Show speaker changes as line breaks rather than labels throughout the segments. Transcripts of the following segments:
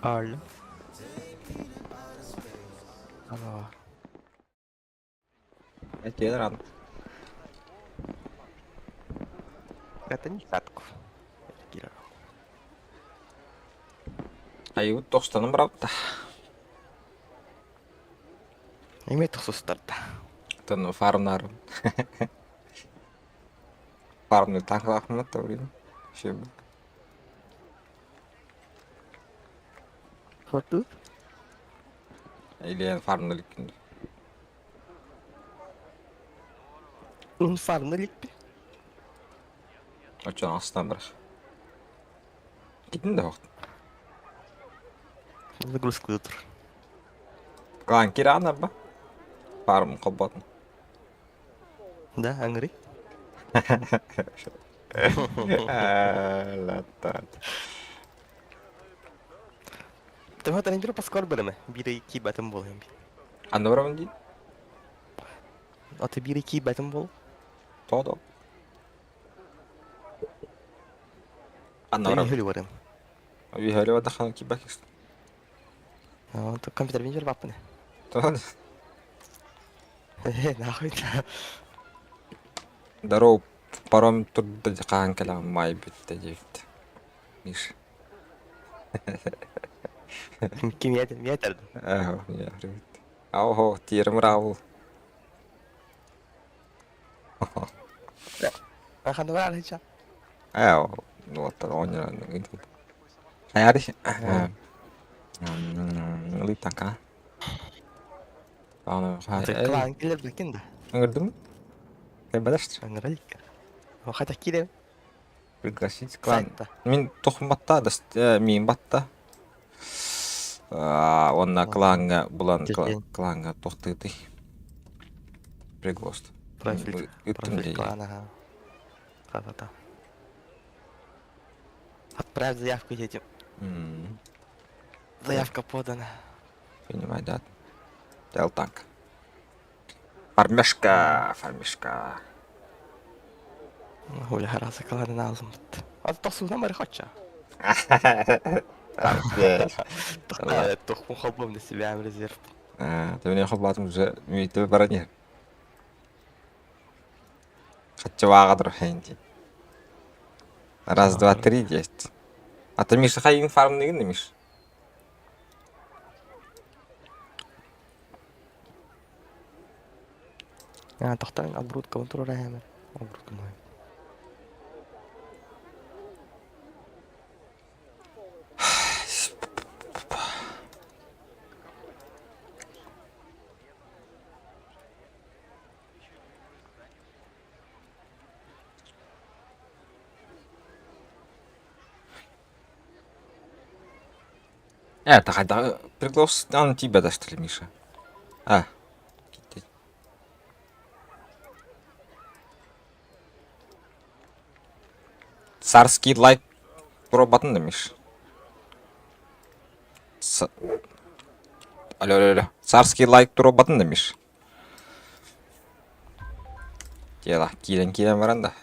Алло. Алло.
Этиэн
Это не садку.
Айыбыт тохстаным барабыта.
Эме тохсустарда.
Тон фармнарым. Фармны танклахмын таврин. Шеб.
Хоту?
Или фармны ликкин.
Ун фармны ликпи.
Очон астан бар. Китин да вакыт.
Загрузка утыр.
Клан кирана ба. Фарм коботн.
Да, аңыры.
Латтат.
Тема тренер паскор береме. Бири ки бәтем бол hem.
Анда барамын дейді.
Аты бири ки бәтем бол.
Todo. Анда
Мен
барам.
хөлү барым.
Ви хөлү бадахан ки бакис.
Компьютер мен жер баппын.
Todo.
Нахуй.
Здорово, паром тут хаан кэлэн май бүттэ диэбит. Миш.
Ким ятер?
Ээ, привет. Ао, тиерим раул.
Ханда бар хича.
Ээ, ну вот он Хайари. Литака. Аны
Клан килер билкен да.
Аңырдым? Кайбадаш?
Аңыралик. Хата киле.
Пригласить клан.
Сайтта.
Мин тохум батта, да, мин батта. Онна кланга булан кланга тохтыты. Приглас.
Профиль. Профиль клана. Да-да-да. Отправь заявку детям. Заявка подана.
Принимай, да. Дел танк. Фармешка, фармешка.
Хуля хараса кланы назым. А тосуна мэр хоча. Тохму хобом на себя резерв.
Ты мне хобатым уже митебе барани. Хаччаваагадыр хэнди. Раз, два, три, есть. А ты Миша хайын фарм деген Миш?
А, тохтан обрудка он турара Обрудка мой.
Это хотя приглас он тебя да что ли, Миша? А. Царский лайк пробатын да, Миш? Ц... Алло, алло, алло. Царский лайк туробатын да, Миш? Дела, киирэн киирэн баран да.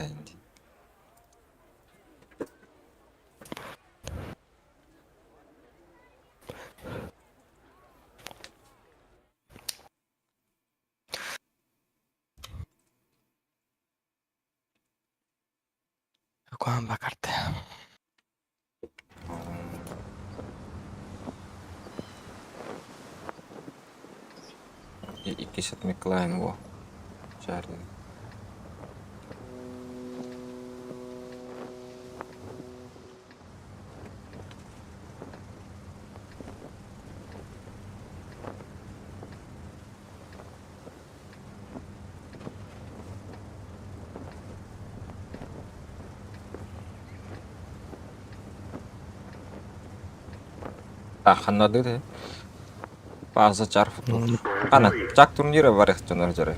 Куһаҕан бакарты.
Иккис отмеклайн во. Чарли. Ханнадыр Бааза чар футбол. Ана чак турнира барых дьонор дьоро.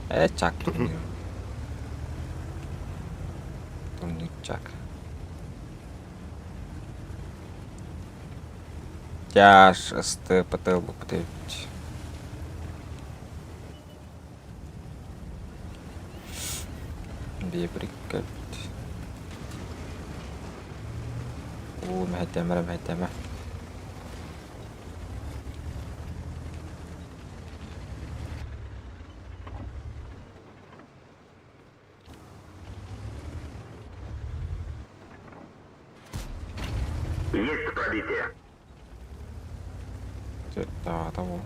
Э чак турнир. Турнир чак. Тяж СТ ПТ БПТ. Биэбриккэт. Уу, мэһэйдээмэ мэһэйдээмэ.
Есть пробитие.
Таата буол.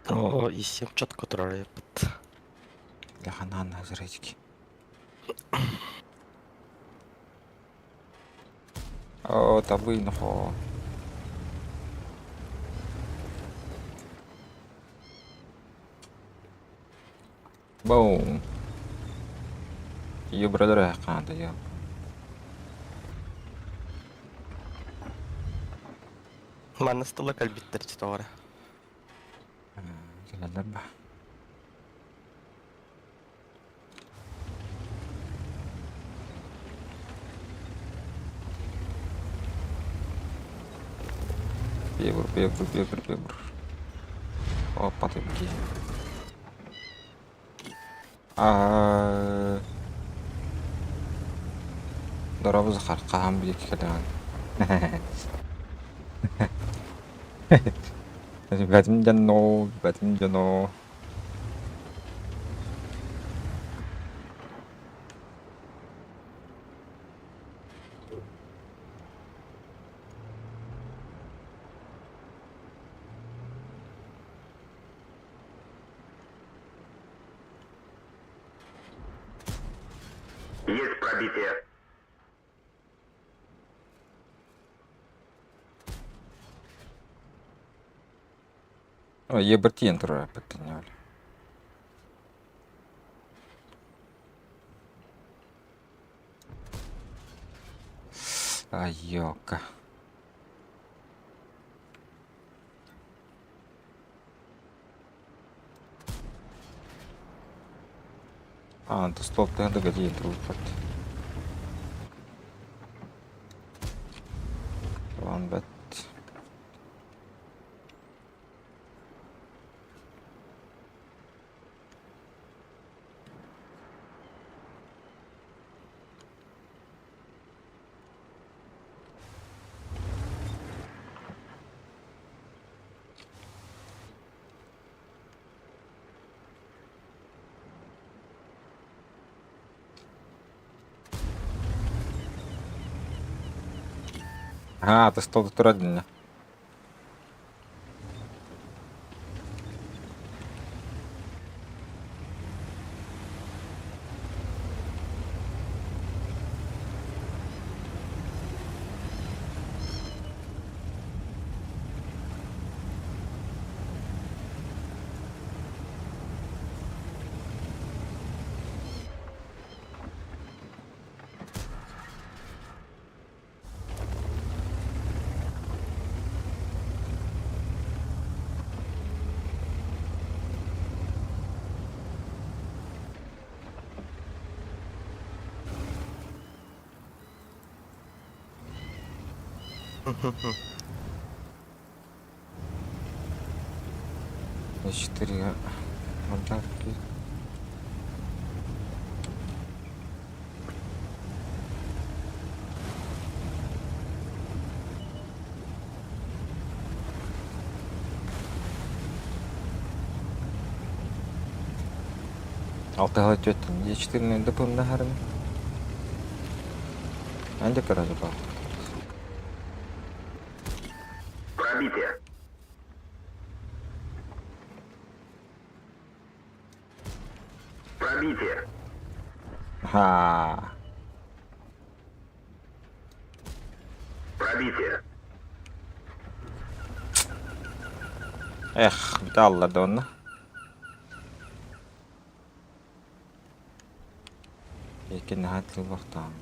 О, исем четко турар эбит.
Лаханаан зрачки. О, табый нохо. Boom. You brother хаанда я.
Манна стола кэлбиттэр читоҕара.
Кэлэллэр ба. Бебр, бебр, бебр, бебр. Опа, ты Аа Дорообо Захар, хаһан биир кэлэҕин? Бэтим дьонноо, бэтим дьоноо.
Есть пробитие.
Ой, ебертиен турар эппиттин Айока. А, это стоп, ты догоди, труппат. План бет. А, ты стол турар Четыре подарки. Алтыһала түөттэн дьиэ четырнай дапымнаһарын. Анда көрөдө баар.
Пробитие. Пробитие.
Ха.
Пробитие.
Эх, бүтэ алларда онно. Икки наһаа тылбахтаан.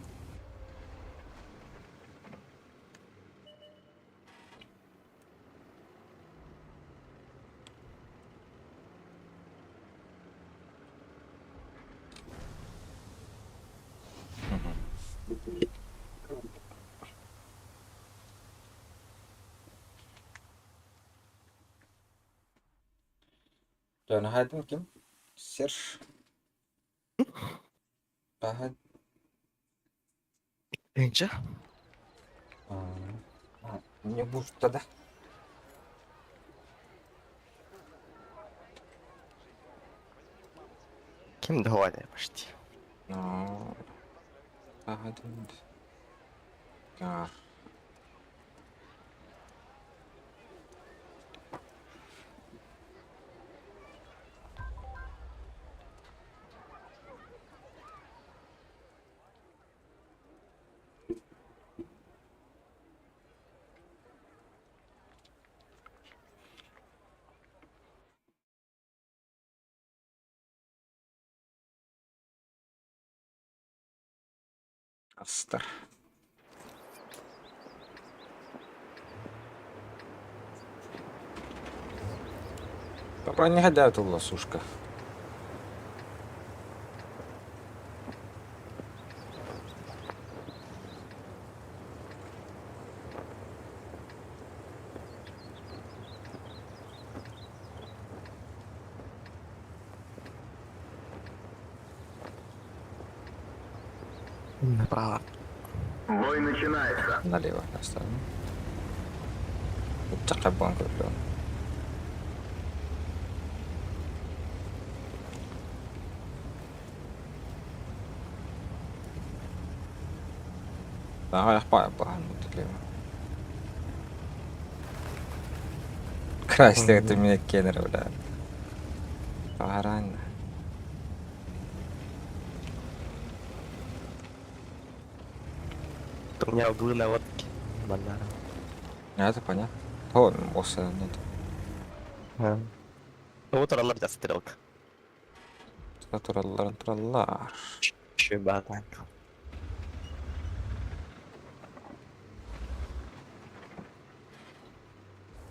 Дьоно ким? Сир. Баһа.
Инча?
Не буста да.
Ким да почти.
Ну, баһа Гар. Астар. Папа не гадает сушка.
Направо.
Бой начинается.
Налево оставим. Чакабон көрдө. Daha бахан мутулева. Красный это меня кеннер, бля. Баран.
У меня углы на лодке. Банара.
Это понятно. То, осы нет.
Вот тураллар да стрелка.
Тураллар, тураллар.
Чебатан.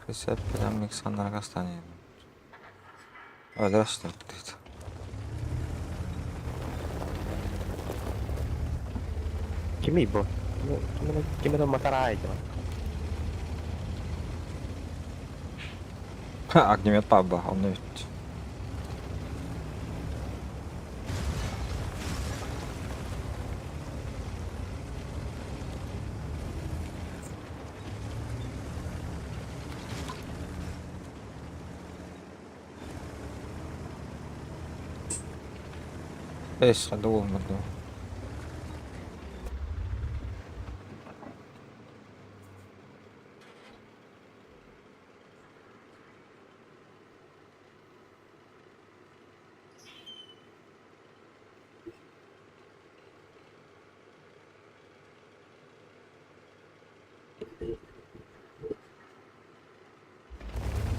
65 Александр Гастанин. Ой, здравствуйте.
Кими бу? Кими матарай дела.
Огнемет паба, он ведь. Эс, хадуу мырду.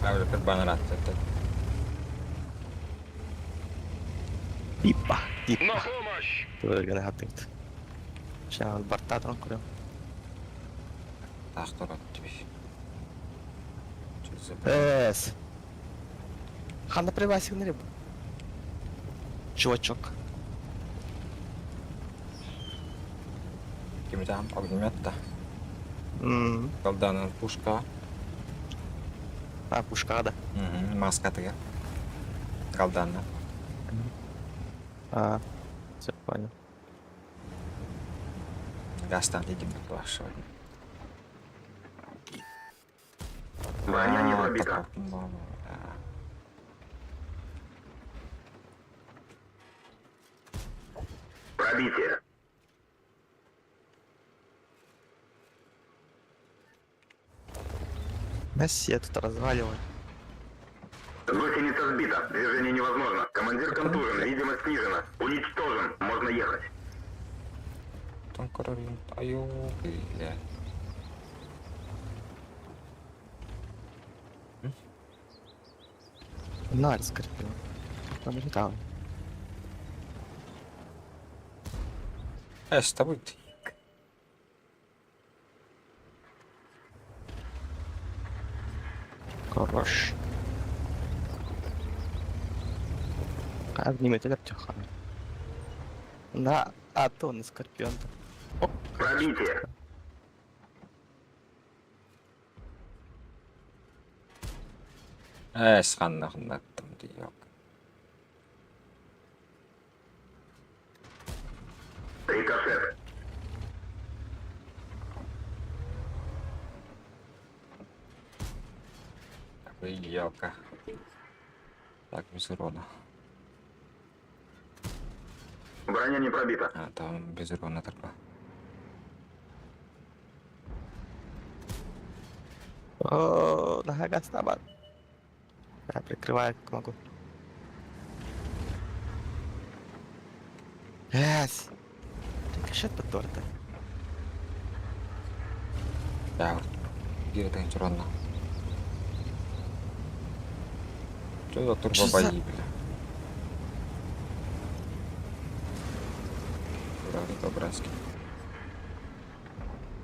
Авре банарат это.
Типа, типа.
На помощь!
Тугана хаттыгт. Сейчас бартатан көрөм.
Так, турат тебе.
Эс. Ханна привасигнери бу. Чувачок.
Ким там огнемет да.
М.
Колданын пушка.
А, пушка да.
Угу, маска тыгер. Колданна.
А, все понял.
Гастан дедим вашего.
Броня не пробита. Пробитие.
Месси я тут разваливаю.
Гусеница сбита. Движение невозможно. Командир контужен. Видимость снижена. Уничтожен. Можно ехать.
Тон король айо, бля.
Наар скорпион. Там летал.
Э, с тобой ты.
Хорош. Обнимите лептюха. На, а то на скорпион. Оп.
Пробитие.
Э, сханна ханнаттым дии.
Рикошет.
Елка. Так, без урона.
Броня не пробита.
А, там без урона торба.
О, нога стаба. Я прикрываю, как могу. Yes. Рикошет под торта.
Я где-то урона. Что за
Чё за-
турбобои, бля? Ура, это братский.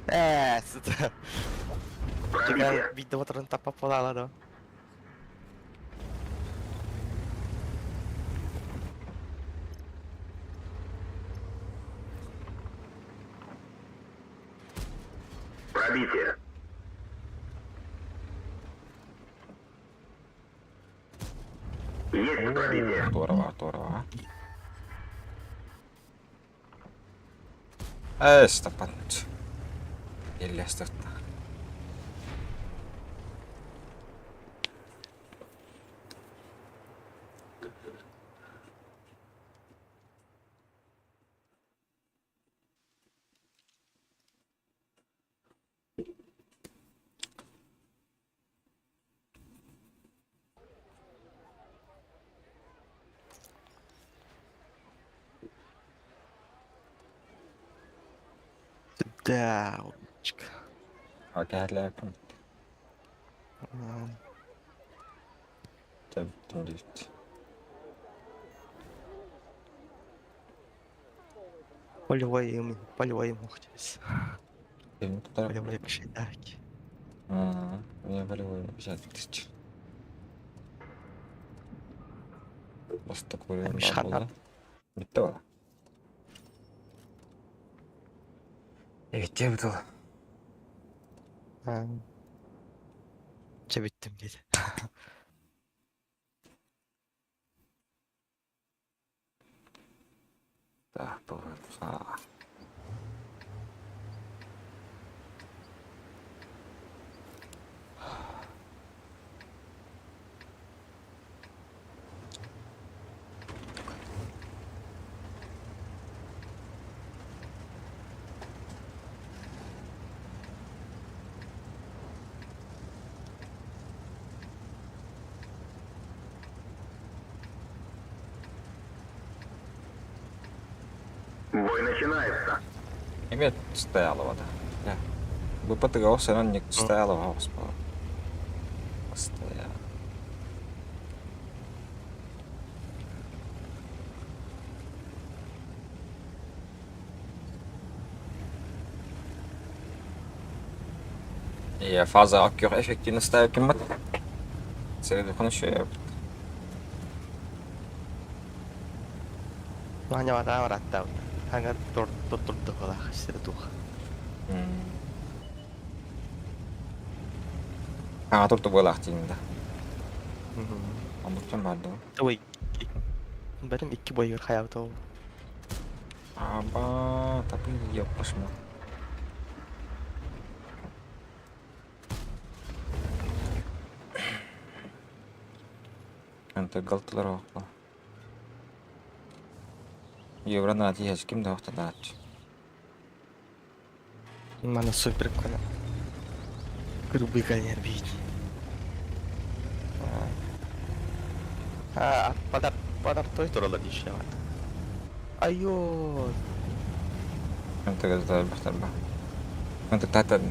Э, сука.
Пробитие.
Видео трон попала, да.
Пробитие. Есть пробитие.
Здорово, здорово. Э, стопануть. Или стопна.
Да, умничка.
Окей,
Полевой им, полевой им хотелось. Полевой кошельки.
Мне полевой 50 тысяч. Просто такой
Мишхана.
Битова. Эвите бутыл.
Чэ бүттүм диэтэ.
Так, ПВХ.
Бой начинается.
Эмиэ стояла вода. БПТГ сынан не стояла господи. Стояла. И фаза аккер эффективно ставит киммат. Среди еще
Маня бараттаа. Хангар тур тур тур тур сир тух.
А, тут было активно, да. Амутан барды.
Ой. Бәрім икки бойгыр хаябыта ол.
Аба, тапы ёпашма. Анты галтылар оқла. Евро на тиһэс ким да охтанааччы.
Мана супер кона. Кырбыйга нервить. А, подар, подар той туралар еще. Айо.
Ынтыгызда элбэхтэр ба. Ынтыктаатан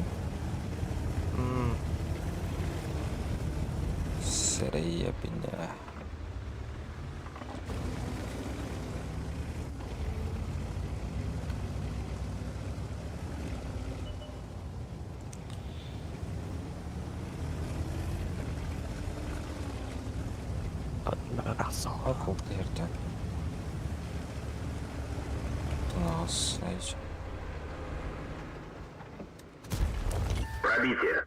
сэрэйэбинэ. Култырдан. Тунаас айж.
Пробитие.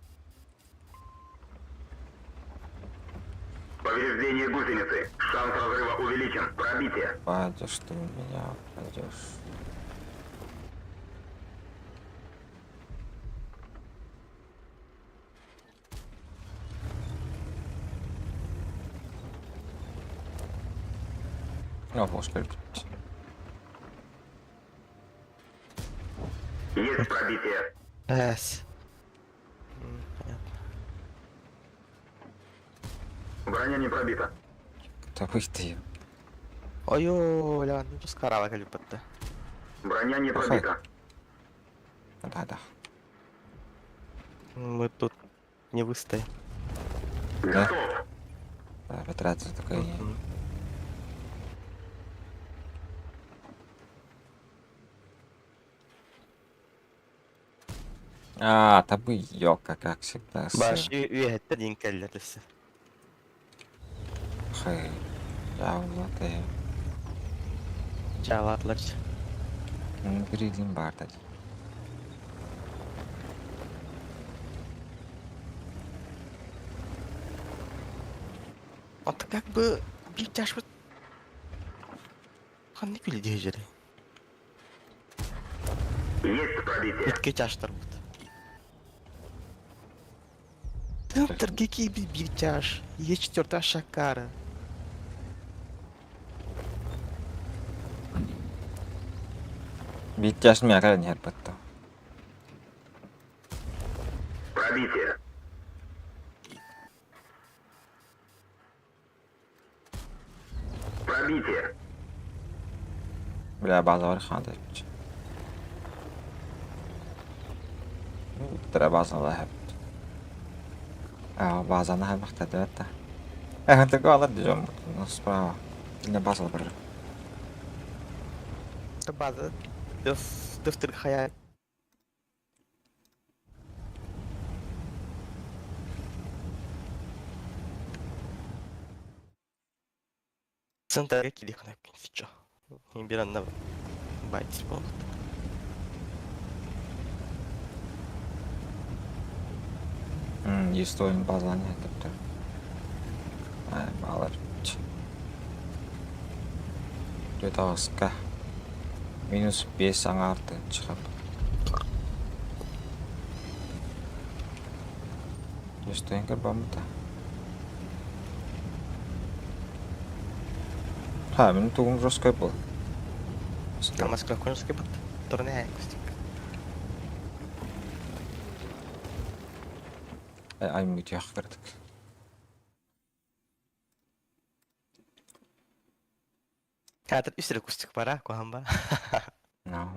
Повреждение гусеницы. Шанс разрыва увеличен. Пробитие.
Пойдешь ты у меня, пойдешь. Ja, forskar.
Есть пробитие.
Эс. Понятно.
Броня не пробита.
Табыйты.
Ой, ля, ну скарала калипатта.
Броня не
Плохой.
пробита.
Да-да.
Мы тут не выстоим.
Да?
Готов.
Да, потратил такой.
Мгм.
А, табы ёка, как всегда.
Баш үөһэттэн диэн кэллэ өссө.
Хэй. Явлаты.
Чаалаатылар.
Грилин бар да.
Оттон как бы биир чашпыт ханнык үлэлиир дьэрэй.
Есть пробитие.
Икки чаштарбыт. Тынтырга киирбит биир чаш, е четвертая шакара.
Биир чашын миэхэ эрэ иһэр батта.
Пробитие. Пробитие.
Бля, база бар хаанда. Тара база лаһап. А, базаны хабахта да. Э, такой алар дижом. Ну, справа. Не база бар.
База дөфтөр хая Центрга киирии ханап Бир анна байтис буолбут.
Естоин базаны хатып. Ай, балар. Төтаҕыска. Минус 5 аҥаарты чыгап. Естоин бамыта. Ха, мин тугум жесткой был.
Москва конскай бат. Турне кустик.
Ай, мүтүөх кырдык.
Каатыр үс эрэ кустик бара куһаан ба.
No.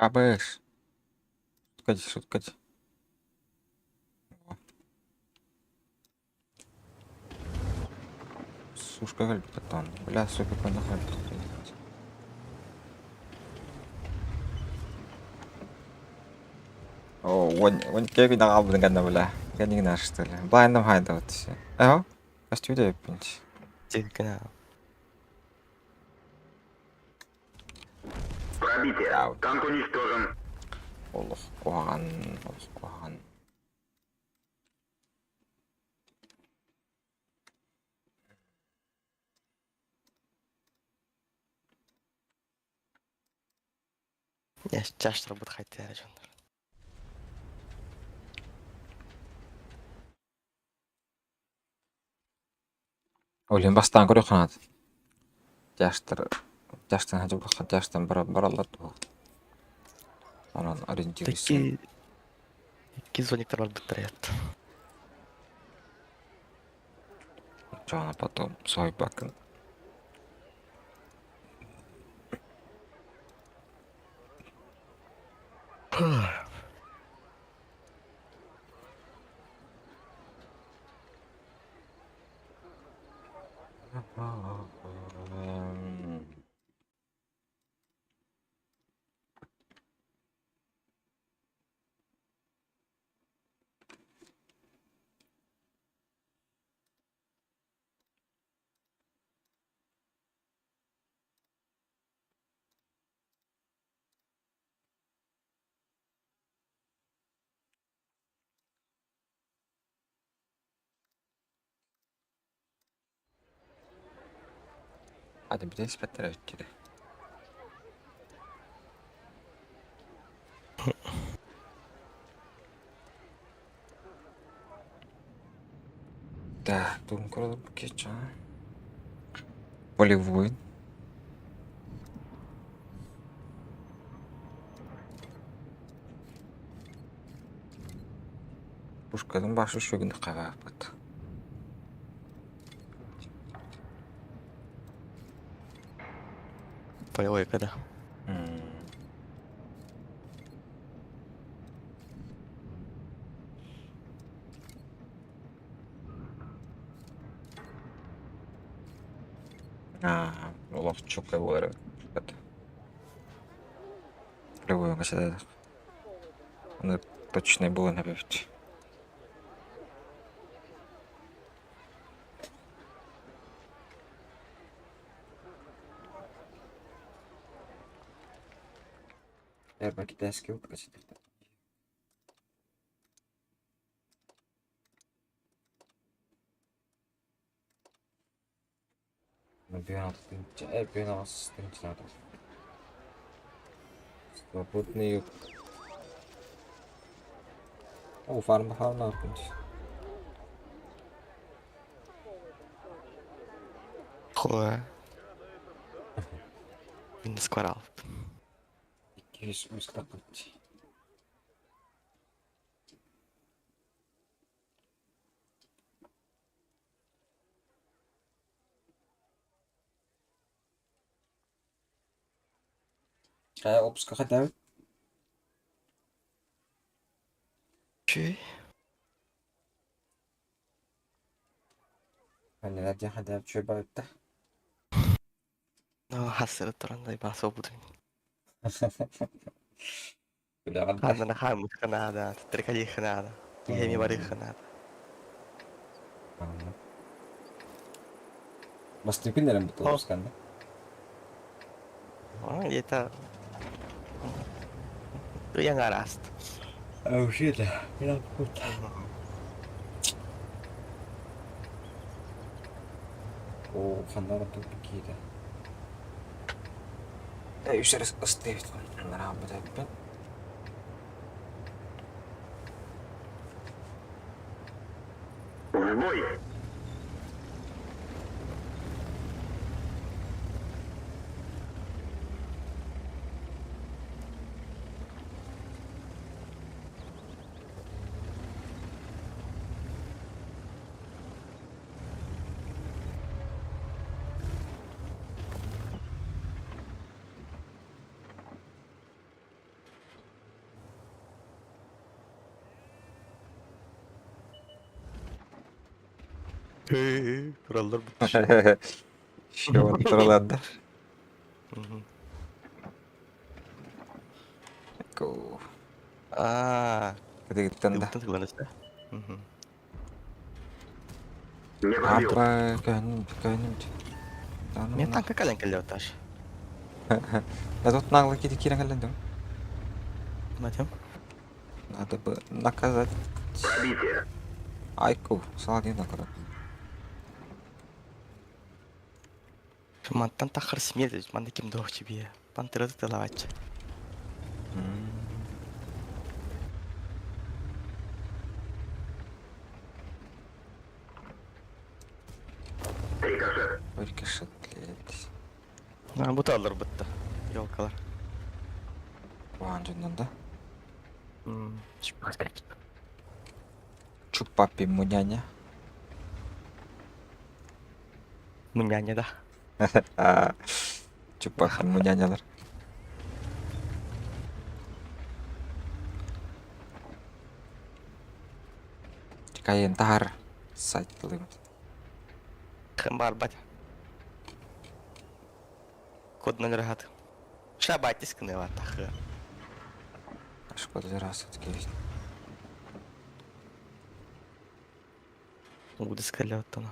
Абыш. Шуткать, шуткать. Сушка гальпитон. Бля, супер гальпитон. О, вон, вон кеги на албын гана бля. Гани наш что ли. Блайндом хайда вот все. Эго? Костюде пинч.
Тикна.
Пробитие.
Ау.
Танк уничтожен.
Олох куһаҕан, олох куһаҕан.
Чаштарбыт хайтыара дьоннор.
Ол иһин бастаан көрүөххэ наада. Тяжтар тяжтан сылдьыбатахха тяжтан бараллар дуо? Онон ориентируйся.
Икки икки звонниктар барбыттар эт.
Оччоҕуна потом соһуйбаккын. Hadi bir de испэттэр эбит Так, Полевой. Пушкатын башы шөгүн хабааппыт.
Полевой когда?
Аа, олох чука буолар эбит. Полевой касата. Оны точно буолан эбит. Эрба китайский утка. Бүөн 8 тыһыынча надо. Свободный юг. О, фарм фарм
Хуа. Минус кварал.
200 тахыч. Хайа опуска хатабыт?
Чүй.
Аннара диэн хатабыт чүй барытта.
Ну, хассыры турандай баса будун.
Үлэҕин
Ханна хаммыт ханада, трикали ханада. Кихеми бары ханада.
Бастакы күннэрин бут опусканда.
А, где-то Ыйаҥараст.
Вообще да. О, ханна тут какие-то. Еще раз оставить. Работает.
В бой!
Тураллар
Еще туралардар. Ко.
Аа,
Кытыгыттан да.
тылланышта.
Не пробил.
Апа, көнүм, көнүм.
Мен танка кален келле оташ.
Я тут нагло кири кирен кэллэм.
Матем.
Надо бы наказать
Пробитие.
Айку, Саладин наказать.
Мантан тахар смель, манда ким дох тебе. Пантеры тылавач.
Рикошет.
Рикошет, блядь.
А, бу талларбытта. Елкалар.
Куһаҕан дьоннор да? Чуппаппи муняня.
Муняня да.
Чуппаппи мунянялар. Кайын тахар сайтлыбыт.
Барбат. Коднан рахат. Шабатис кынела тахы.
Шкода раз все-таки есть.
Удоскалёттана.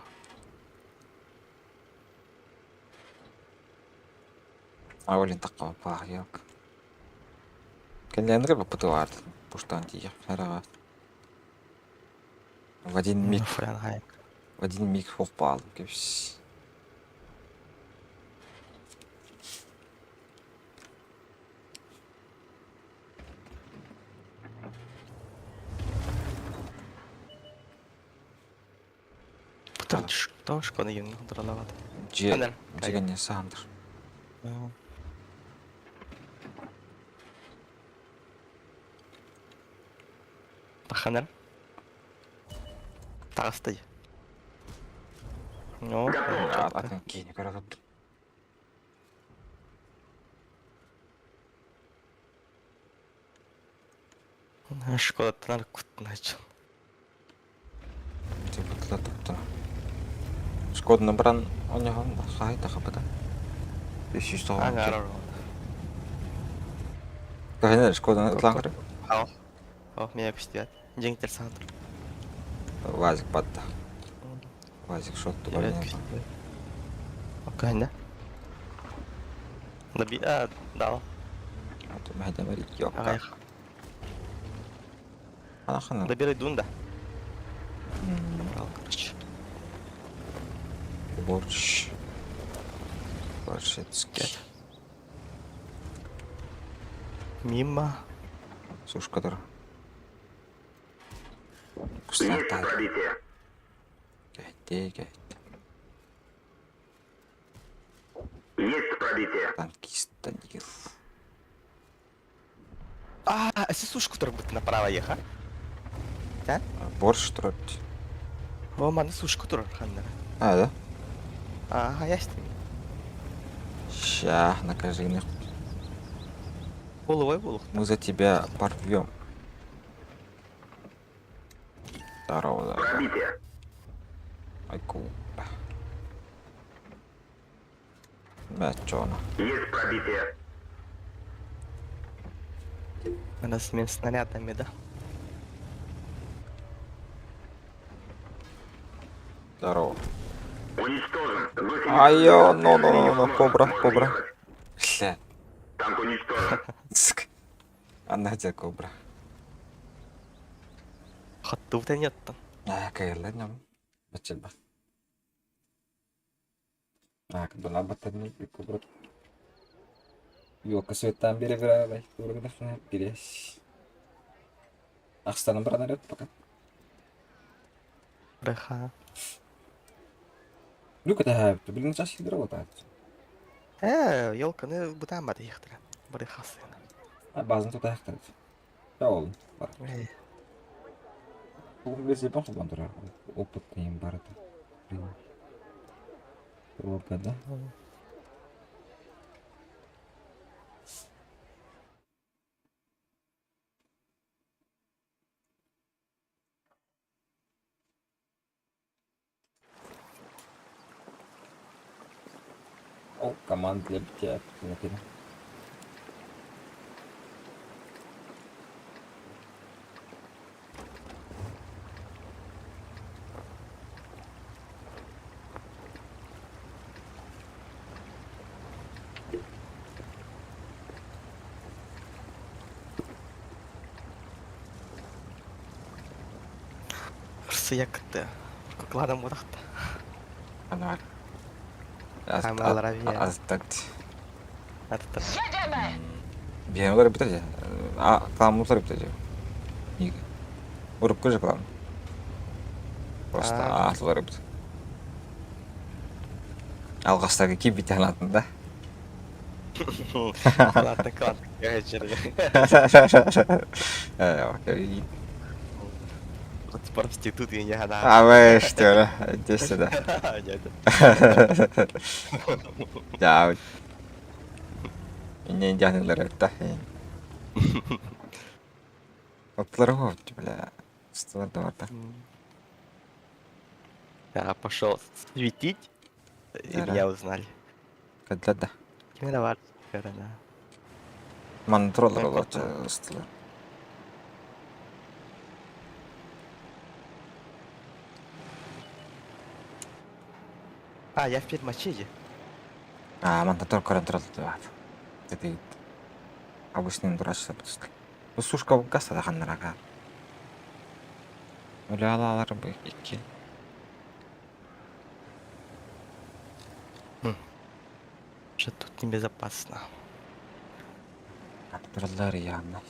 Аолин такого пахьяк. Кэллээннэр баппытылаар пуштаан тиийэ хараҕа. В один миг в один миг упал кэбис. Дьиэ дьиэгэ саандыр.
Таханар. Таҕыста дии. Ну,
Атын киини көрө турдум.
Школаттан куттаначчы.
Тыпытла туттуна. Шкоданы баран оонньоһон хаһай тахапыта. 390.
Аңаар
Каһына Шкоданы ытлаан көрө.
Ал. О, меня көстүбэт. Дьиҥтер саҥа тур.
Вазик батта. Вазик шотту
Привет, көстүбэт. Каһына. Наби а, дал.
Мэһэдэмэр йокка. Анахана.
Добирай дунда. Брал, короче.
Борщ. Борщецкий.
Мимо.
Сушка тур.
Есть пробитие.
Кэйти, кэйти.
Есть пробитие.
Танкист Даниил.
А, сушку турбут направо еха. Да?
Борщ турар.
О, маны сушку турар ханнара.
А, да?
Ага, ястим.
Ща, накажи мне.
Половой волох.
Мы за тебя порвем. Здорово, здорово.
Пробитие.
Айку. Мячона.
Есть пробитие.
Надо с снарядами, да?
Здорово.
Уничтожен.
Айо, но, но, но, но, кобра, кобра. Бля.
Танк уничтожен.
Сука. Она тебе кобра.
Хаттубта нет там.
А, кайла ням. Бачылба. А, была батарейка кобра. Йока светтан бере бере бай. Береш. Ахстанан баран пока.
Бреха.
Ну-ка, да, блин, сейчас работает.
Э, елка, ну бутан бат ехтера. Бреха сына.
А базын тут аяқтады. Да ол бар. Бұл кезде бар қолдан тұрар. Опыт деген бар еді. Рога, да? О, команда для бития.
Сыякты. Кукладам будахта.
Анар.
Камералар авиа.
Азтакт.
Атта.
Биһиэнэ уларыйбыта дии. Кламмыт уларыйбыта дии. Урукку же клан. Просто аат уларыйбыт. Алҕастарга киирбит санаатын да.
Кланта клан Вот проститут я не гадаю.
А вы что, иди сюда. Да. Иннин дьаһанылар эртэ. Оттулары хоһут, бля. Устулар да барда.
Я пошел светить, и меня узнали.
Кэллэр да.
Ким эрэ бар көрөн
Манна тураллар олорчу ыстылар.
А, я в пермачеде.
А, манна тур көрөн тураллар Это обычный дурачься Бу сушка гас ханнарага. Өлө бу икки.
Что тут небезопасно.
Тураллар явно.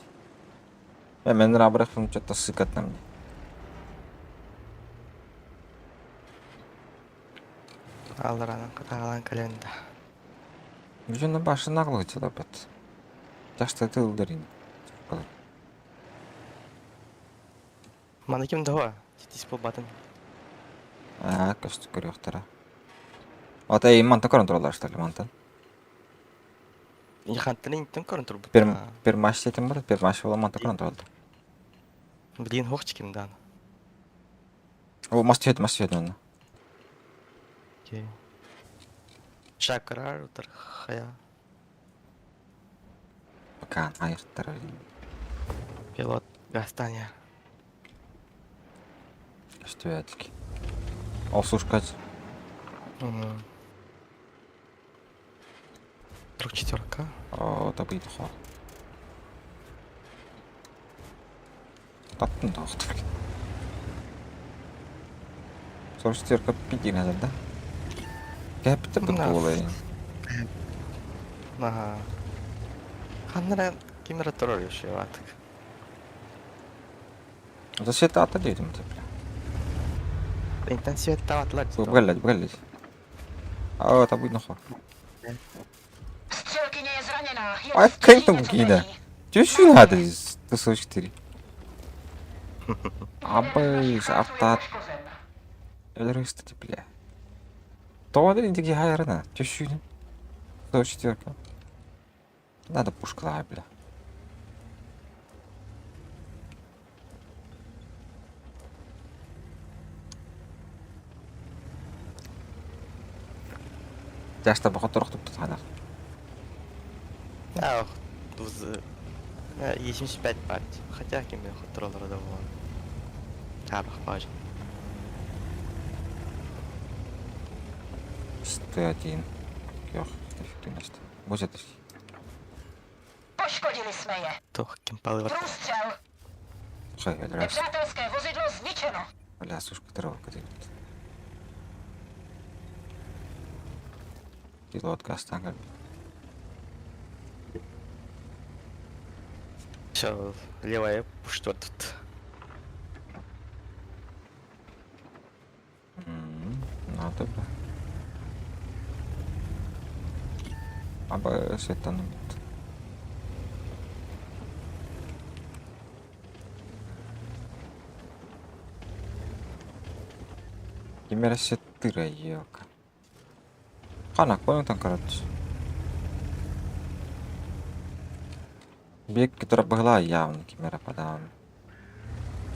Мен рабрахым что-то сыкат на мне.
Алларанан катагалан кэлэн да.
Бүтүн башына кылгычылаппыт. Жашта тылдырын.
Маны ким да титис буолбатын.
Аа, көстүк көрүөхтэрэ. Ата эй мантан көрөн тураллар что ли мантан?
Хантан интен көрөн турбут.
Пер пермаш этим бар, пермаш була мантан көрөн тураллар.
Блин, хохч ким дан.
О, мас түһэт, мас түһэт онно.
Окей. Шакарар утар хая.
Пока айырттар.
Пилот гастания.
Көстүбэтик. Ол сушкач.
Вдруг четверка.
О, табыйды хо. Таптын да охтур. 44 пиди назад, да? Кэпті
Да.
буолай.
Ага. Ханнара кимера турар еще ватык.
За света ата дейдим деп.
Интен свет таватлар.
Бгэллет, бгэллет. А, табыйды хо.
Střelkyně je zraněná. Je
Ай, кайфом
něco
кида.
není.
Түшүн хады 144. Абы, аптат.
Poškozen.
Өлөрөстө бля. Тоҕо интиги хайарына түшүн. 144. Надо пушка бля. Жашта баха торохтуп тутханар.
А, туз 75 партий. Хотя ким мен контроллер да болан. Табах баж.
101. Yok, эффективность. Вот это.
Poškodili jsme je.
Тох ким палы
Průstřel.
Хай, раз.
Nepřátelské vozidlo zničeno.
Бля, сушка тревога делает. Пилот Гастангер.
Все, левая пушта тут.
Надо бля. Аба сеттан. Кимера сеттыра елка. Хана, понял там, короче. Бек, которая была явно кимера подам.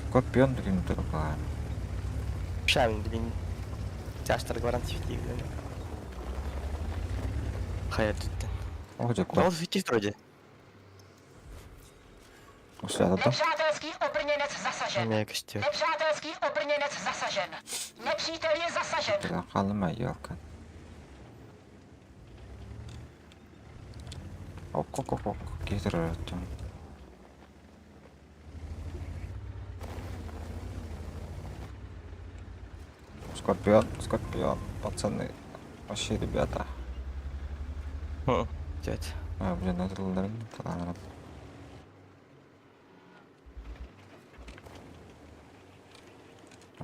Скорпион таким была.
Шамин, блин. Тяжтар гарантия блин. Хая тут.
О, где
Ол светит вроде.
Усля, да?
Nepřátelský obrněnec zasažen.
Меня костер.
Nepřátelský obrněnec zasažen. Nepřítel je zasažen.
Халыма елка. Ок, ок, ок, кетер там. Скорпион, скорпион, пацаны. Вообще, ребята.
Дядь.
А, блин, это ладно.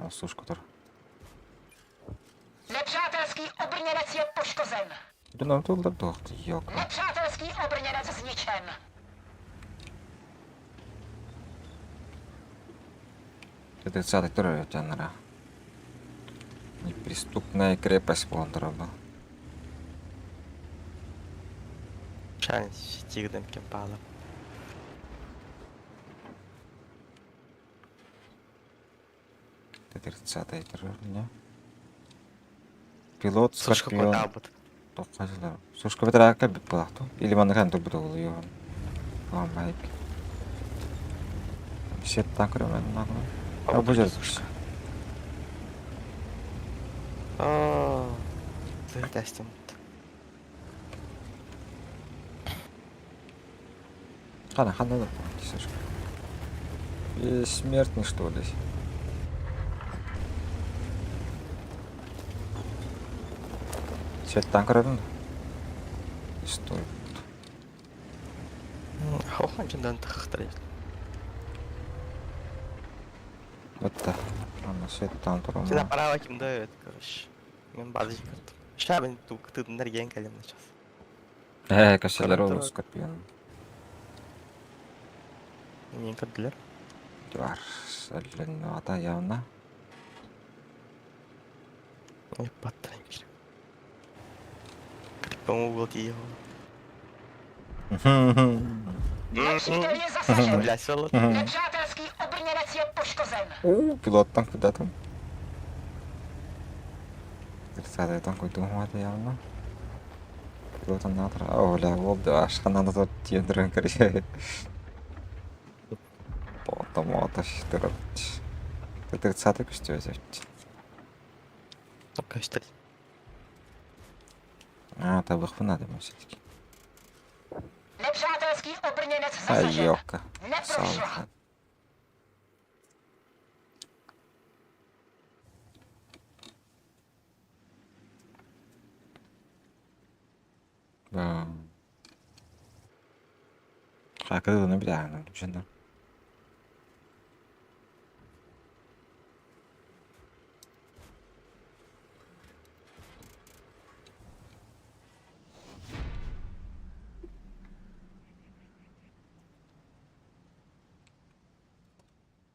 Сушка тур.
Nepřátelský obrněnec je poškozen.
Дунам туллар туох ёка.
Nepřátelský obrněnec zničen.
Тридцатый турар жанра. Неприступная крепость буолан турар бу.
Шань тигден кемпала.
Тридцатый турар не. Пилот
Сушка
Скорпион.
кутаабыт.
Тоххасылар. Сушка бэтэрээккэ бит буолаахту. Или маннык турбут уолуйуон. Майк. Сеттан көрөмөн нагы. А бу жер
Сушка. Аа. Тестим.
Хана хана да сушка. Бессмертный что ли? Сеттан көрөбүн. Стой.
Хохан тахтар.
Бытта. Аны сеттан
Сюда
турама.
пора ким дает, короче. Мен базы кырдым. Ща мен тук тыдыннар ген калем сейчас.
Э, кәсәләр ул
Көрөп
Скорпион.
Мен кырдылар.
Бар. Сәллен ата явна.
Ой, паттырайын кир. Крипом угол тие.
Nepřítel je zasažen.
Бля, село.
Nepřátelský obrněnec je poškozen.
У, пилоттан куда-то. Тридцатый куйдум явно. Пилотан натра. О, бля, ол да ашхананы да тиендірген короче. Потом ата штырып. Тридцатый күстө
Каштыр.
А, табых надо все-таки.
Nepřátelský obrněnec
Ай,
zasažen.
ёлка.
Neprošla.
Салха. Да. Хакы не биләм, düşündüm.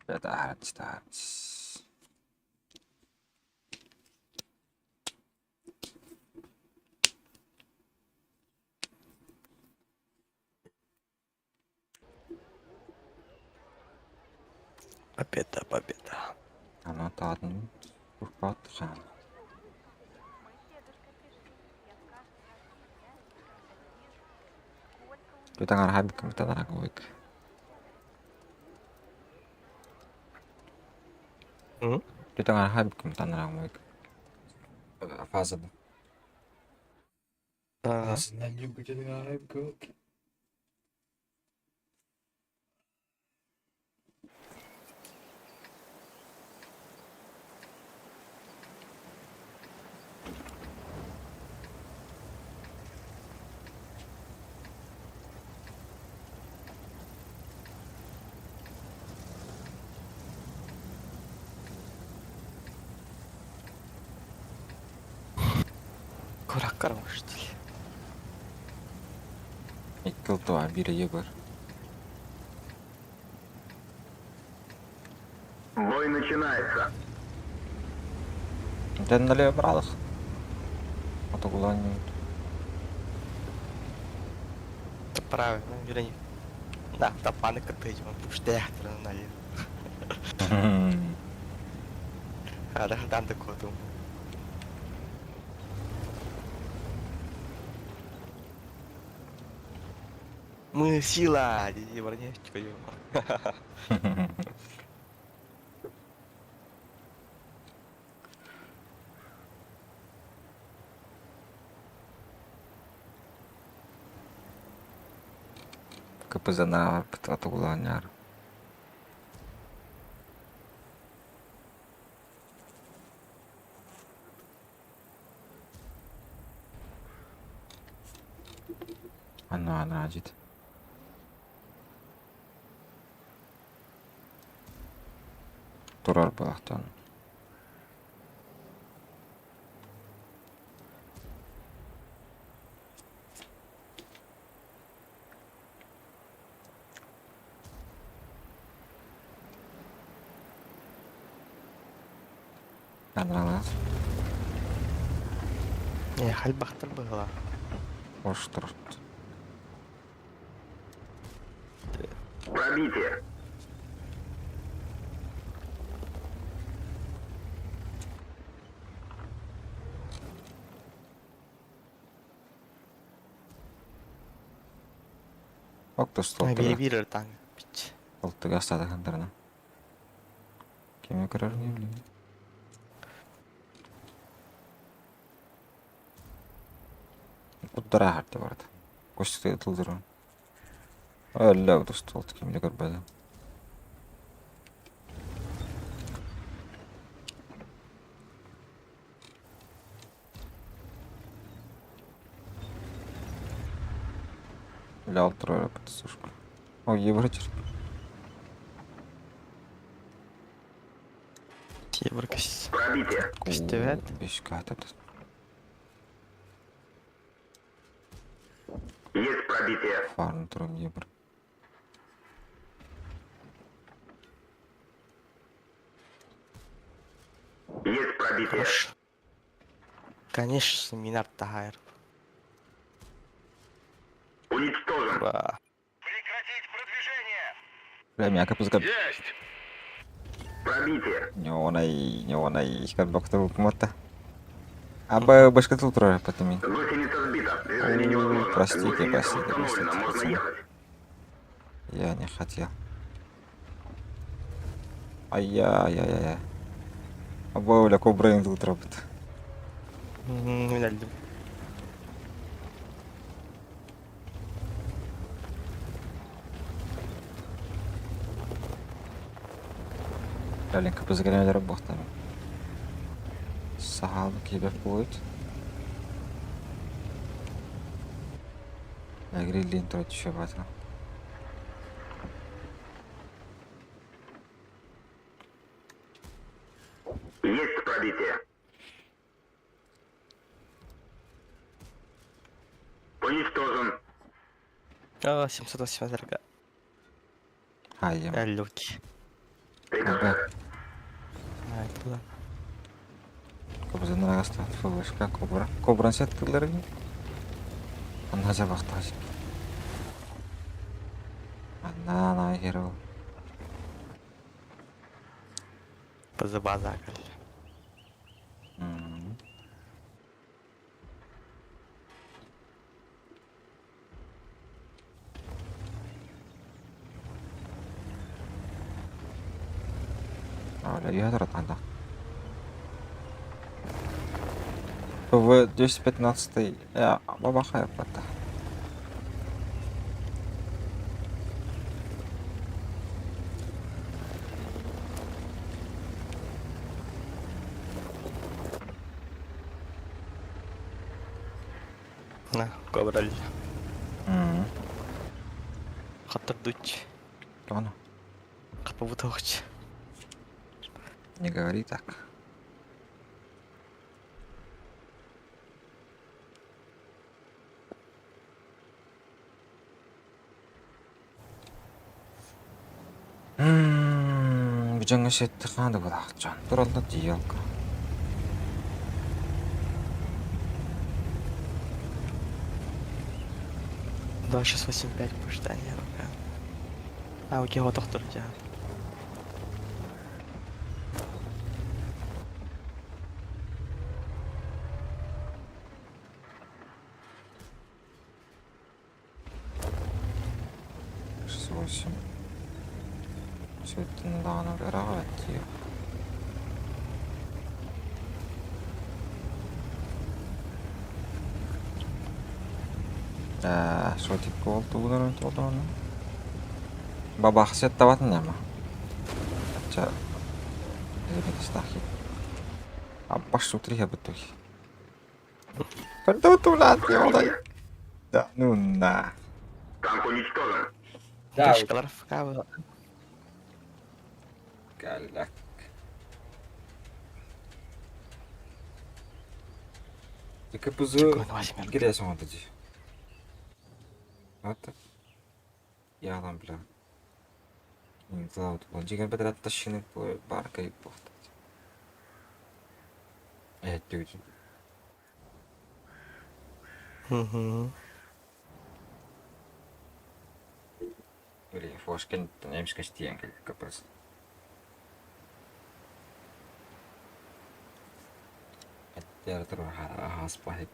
Это
Победа, победа.
Ана таатын урпат хан. Kita ngarah kita ngarah gue.
М?
Kita ngarah kita ngarah gue. Фаза.
А, Кураккар может ли?
Икки туа бир егор.
Бой начинается.
Теннеле бралых. Отогулан.
Правильно, вернее. Да, тапаны кытыч, он пуштехтер налив. А, да, там такой думаю. Мы сила, диди бронечка, ё.
КПЗ на отогуланяр. Ано ана ажит. Турар балахтан. Анралаас.
Э, хальбахтар быһыылаах.
Оштор.
Пробитие.
Октос
Биир
толтуга.
биир ыртаҥ. Бич.
Толтуга астаатахындарына. Кими көрөр не билим. Куттара харты барда. Көстү тылдырын. Өллө октос толту кими да көрбөдүм. Бля, алтырар сушка. Ой, еврочер.
Евро көс.
Пробитие.
Көстүбэт.
Бешка атат.
Есть пробитие.
Фарн турум евро.
Есть пробитие.
Хорошо. Конечно, минар тахайр.
Уничтожен.
Ба.
Прекратить продвижение.
Бля, меня капузга.
Есть. Пробитие.
Не онай, как доктор Кумота. Аба башка тут турар потом.
Гусеница сбита. Движение
О,
невозможно.
простите,
Гусеница
простите,
восстановлена.
простите,
Можно
пацаны.
ехать.
Я не хотел. Ай-яй-яй-яй. Аба, бля, кобра им тут работает.
Миналдым.
Блин, капузга работает. Сахал кибер будет. Я грилин трот еще батла.
Есть пробитие. Уничтожен.
А, 780 рога.
Ай, я.
Люки.
Аба,
А, это да.
капузга нагаста. Фабушка кобра. Кобра сеттилер. Анна жабакташ. Анна на херо.
Позабаза каль.
А, бля, я надо. В 215 я бабахая пата.
На, кобра. Хаттар дуч.
Тону.
Капабутовч.
Не говори так. Бүжаңа шетті қанды бұлақ жан. Туралда диялка.
Да, 685 пождание рука. А, окей, вот доктор, я.
Шесть восемь. Сөттін дағаны раға тиіп. Шо тип гол тугунар толдону. Бабах сет табатын нема. Ча. Стахи. Аббаш сутри хабытуй. Когда тулат Да, ну на.
Танк уничтожен.
Да,
Кышкалар фкабы.
Галяк. Капузу Гире соңында Ата. Ялан бля. Инзаут. Жигер бедрат ташины бар кайып бохта. Эһэттигитин.
Угу.
Били Фошкинтан эмискэ тиийэн кэлбиккэ просто. Эттээр турар ааспаһык.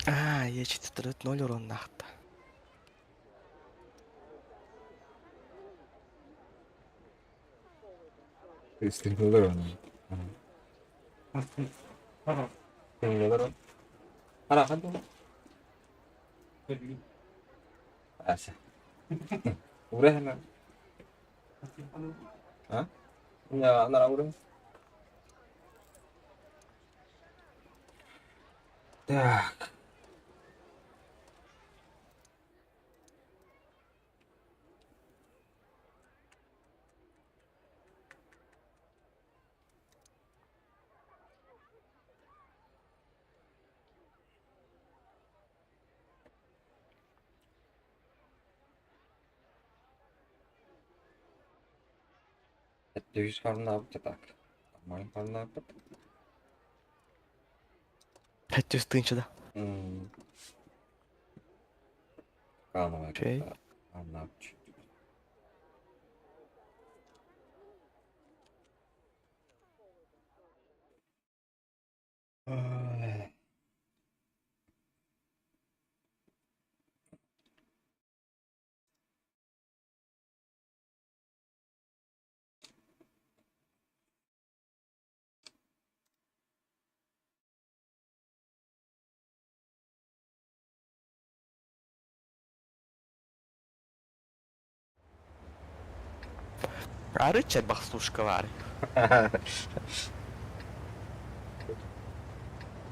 А, я 4-0 уроннаахта.
Үстүнүлэр оны. Ася. Ура А? На ура. Так. Döviz farmına так. Нормально farmına
Пять тысяч, да.
Окей. Ой.
Арыча бахсушка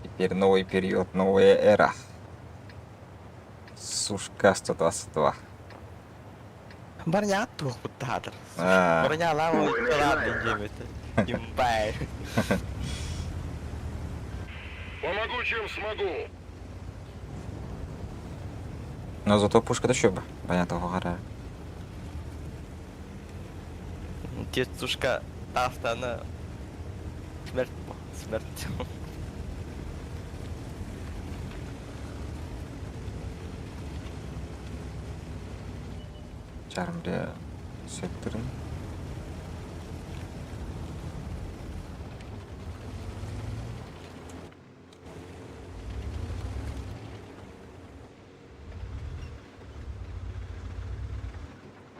Теперь новый период, новая эра. Сушка 122.
Барня туох буттаатыр.
А.
Барня лава
Ой, начинается.
Имбай.
Помогу, чем смогу.
Но зато пушка еще бы. Понятно, гора.
Дедушка Астана. Смерть. Смерть.
Чармре секторын.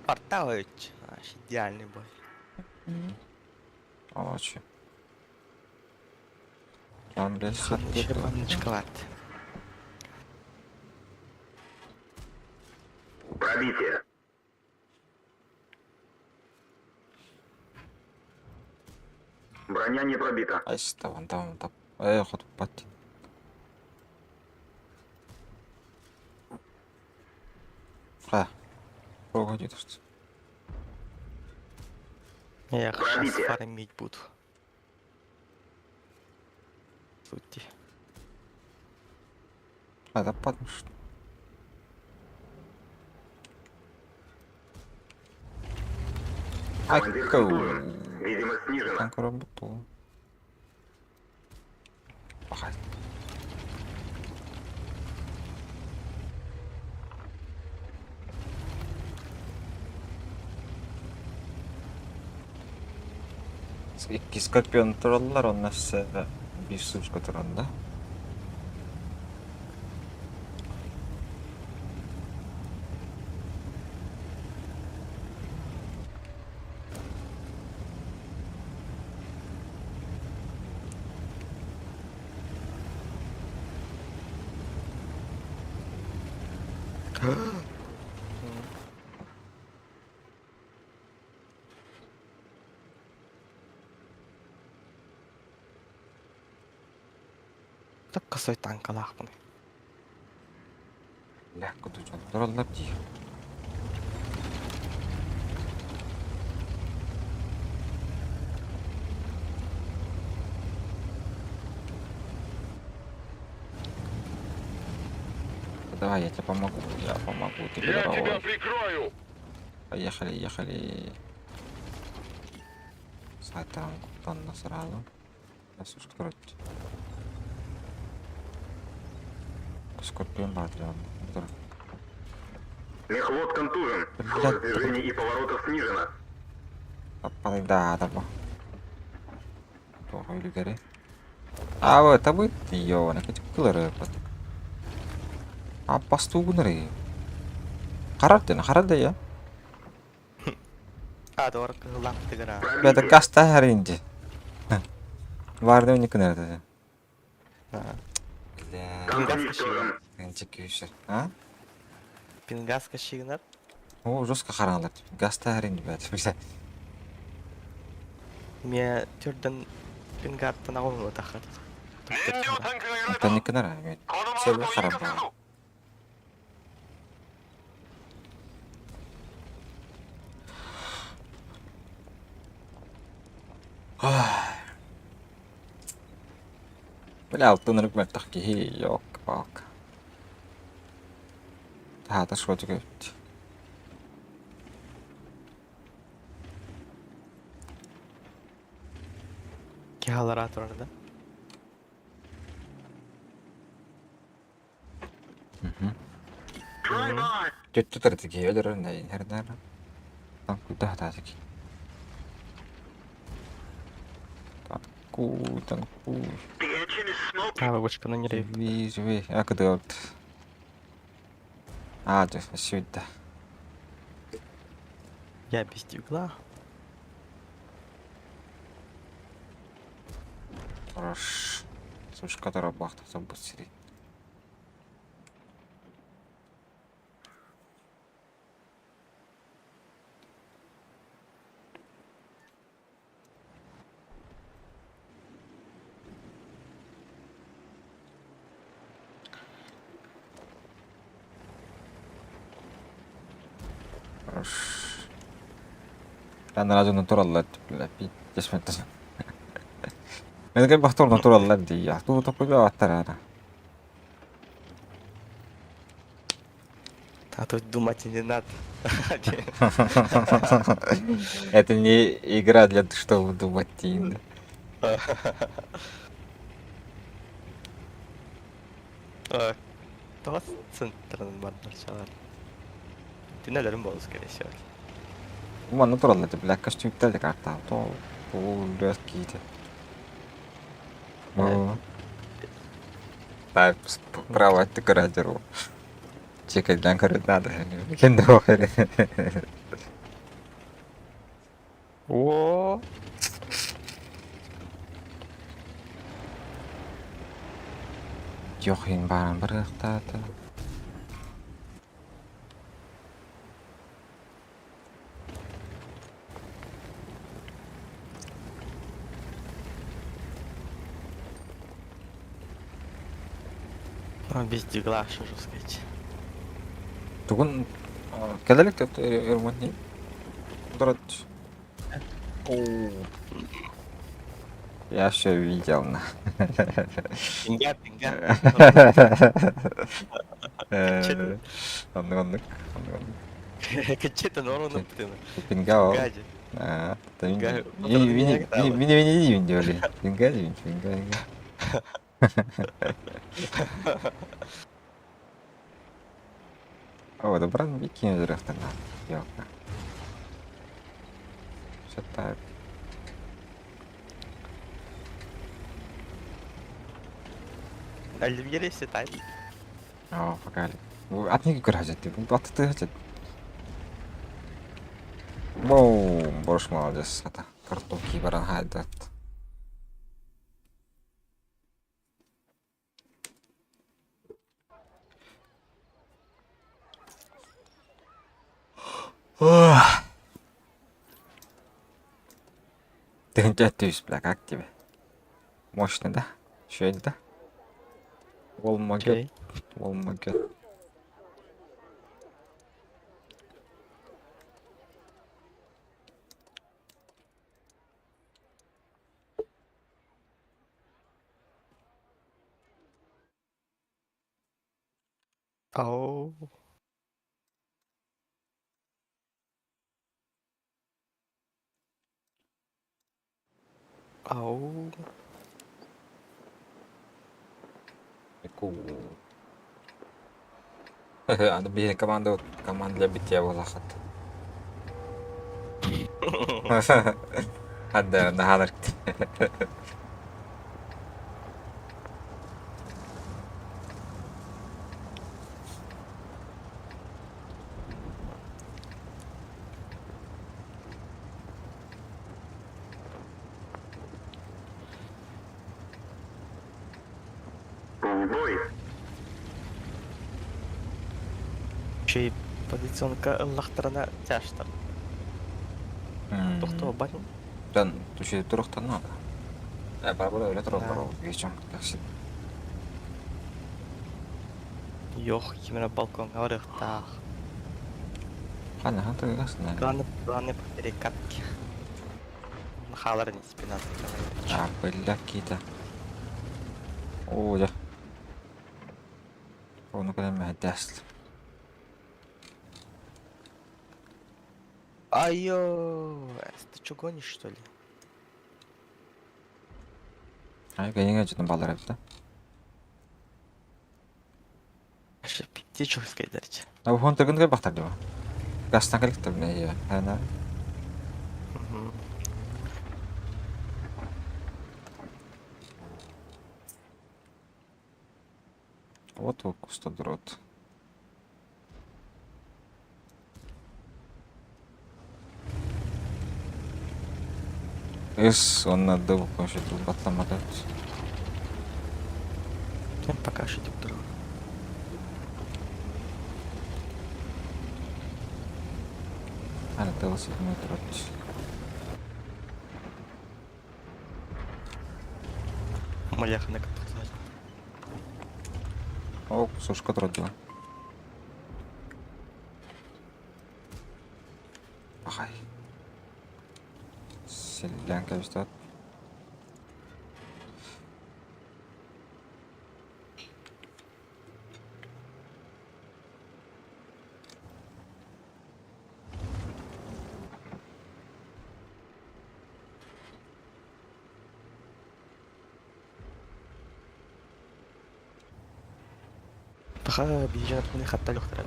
Порталыч. Аж идеальный бой.
Молодцы. Чармре
Еще
сектор.
баночка
Пробитие. Броня не пробита.
Айста, вон там, вон там. Эй, ход пати. А, погоди, что.
Я сейчас
Пробитие.
фармить буду. Сути.
А, да падаешь. Что?
Командир
Айкау.
контужен. Видимость снижена.
Там көрөбүт Пахай. Икки скорпион тураллар, онно өссө биир сушка туран да.
Так косой танкалаахпын.
Бля, куда дьон тураллар дии. Давай, я тебе помогу, я помогу тебе,
Я тебя
дорогой.
прикрою!
Поехали, ехали. Сайтан, куттанна сразу. Сейчас короче. Скорпион баар Тур.
Мехвод контужен. Скорость движений и поворотов снижена.
Да, да, Туох үлүгэри. А, вот, это будет ёна, кылыры бат. А пастугунары. Харар ден, харар да я.
А, doğru кыһыллаахтыгара.
Бәдә
Пробитие.
гаста харинди. Барды уни кынырды. Бля,
Танк
Пингас
уничтожен.
кенче А?
Пингаска шигнар.
О, жестко харалар. Гаста харинди бәд. Бля.
Ме түрден пингаттан агуну тахат.
燃料タンクがやられ
Это
た
не кынара.
このま
Все
まだと
харам.
引火するぞ
Бля, алтын мөлтөх киһи yok bak. Таата шотик өт.
Кихалара турарда.
Төттү тартыки өлөр нэ хернэр. Там куда таатыки. Танку, танку.
А, вышка на нерей.
Живи, живи. А куда вот? А, то сюда.
Я без дюгла.
Хорош. Слушай, которая бахта там сидит. Хорош. أنا لازم натураллар бля пиздец Melkein bahtur naturallar дии. Tuu токуйба аттар
А тут думать не надо.
Это не игра для чтобы думать, Тин.
Тоғыз центрын бар чалар. Тинелерин болус керек всего.
Ума натураллар бля костюмтер карта. То то киите. О. Так, право ты карадеру. Чекай, для надо. Кенде
О,
Йохин баран бір ықтаты.
А, без дигла, что же сказать.
Тугун кэлэлик деп ремонт Дурат. Я все видел на.
Пинга, пинга.
Оннук оннук оннук оннук.
Качета нору на птына.
Пинга ол.
Гади.
Мин диэри. Финга. О, добран бикини дырахтана. Ёлка. Что-то
Оливье сетать.
Оо, пока Атники көрө сылдьар. Бу аттыы сылдьар. Воу, борш молодец. Ата картофки баран хаайдат. Тыһыынча түс, бля, как тебе? Мощно, да? Үчүгэй да? Уол могет,
Чэй.
уол могет.
Ау. Ау.
Ку. Аны биһиги команда команда для битья буолахат. Хадда наһаалар.
В бой!
Чэй позиционка ыллахтарына тяжтар. Тохтоо бан.
Тан түшө турухтан надо. Э, барбара өлө тураллар ол вечером такси.
Йох, кимера балконга барыахтаах.
Хана ханта гасна.
Главное, главное потери катки. Хаалар не спина.
А, бля, какие-то. О, да. О, ну когда мы даст.
Айо, ты чё гонишь, что ли?
Ай, кайыңа жутун балдар эбит да.
Вообще, птичек скайдарчы.
А бу хонтер гынга бактар диба. Гастан каликтер не я. Хана. Вот ол кустодрот. Эс, он надо кончу тут батламатат.
Пока что деп тұр.
Ана тылсы метрот.
Маляхана каттықсар.
О, сушка трот дела. Ахай. Селянка бистат.
Пока бежат мне хатта лёхтара.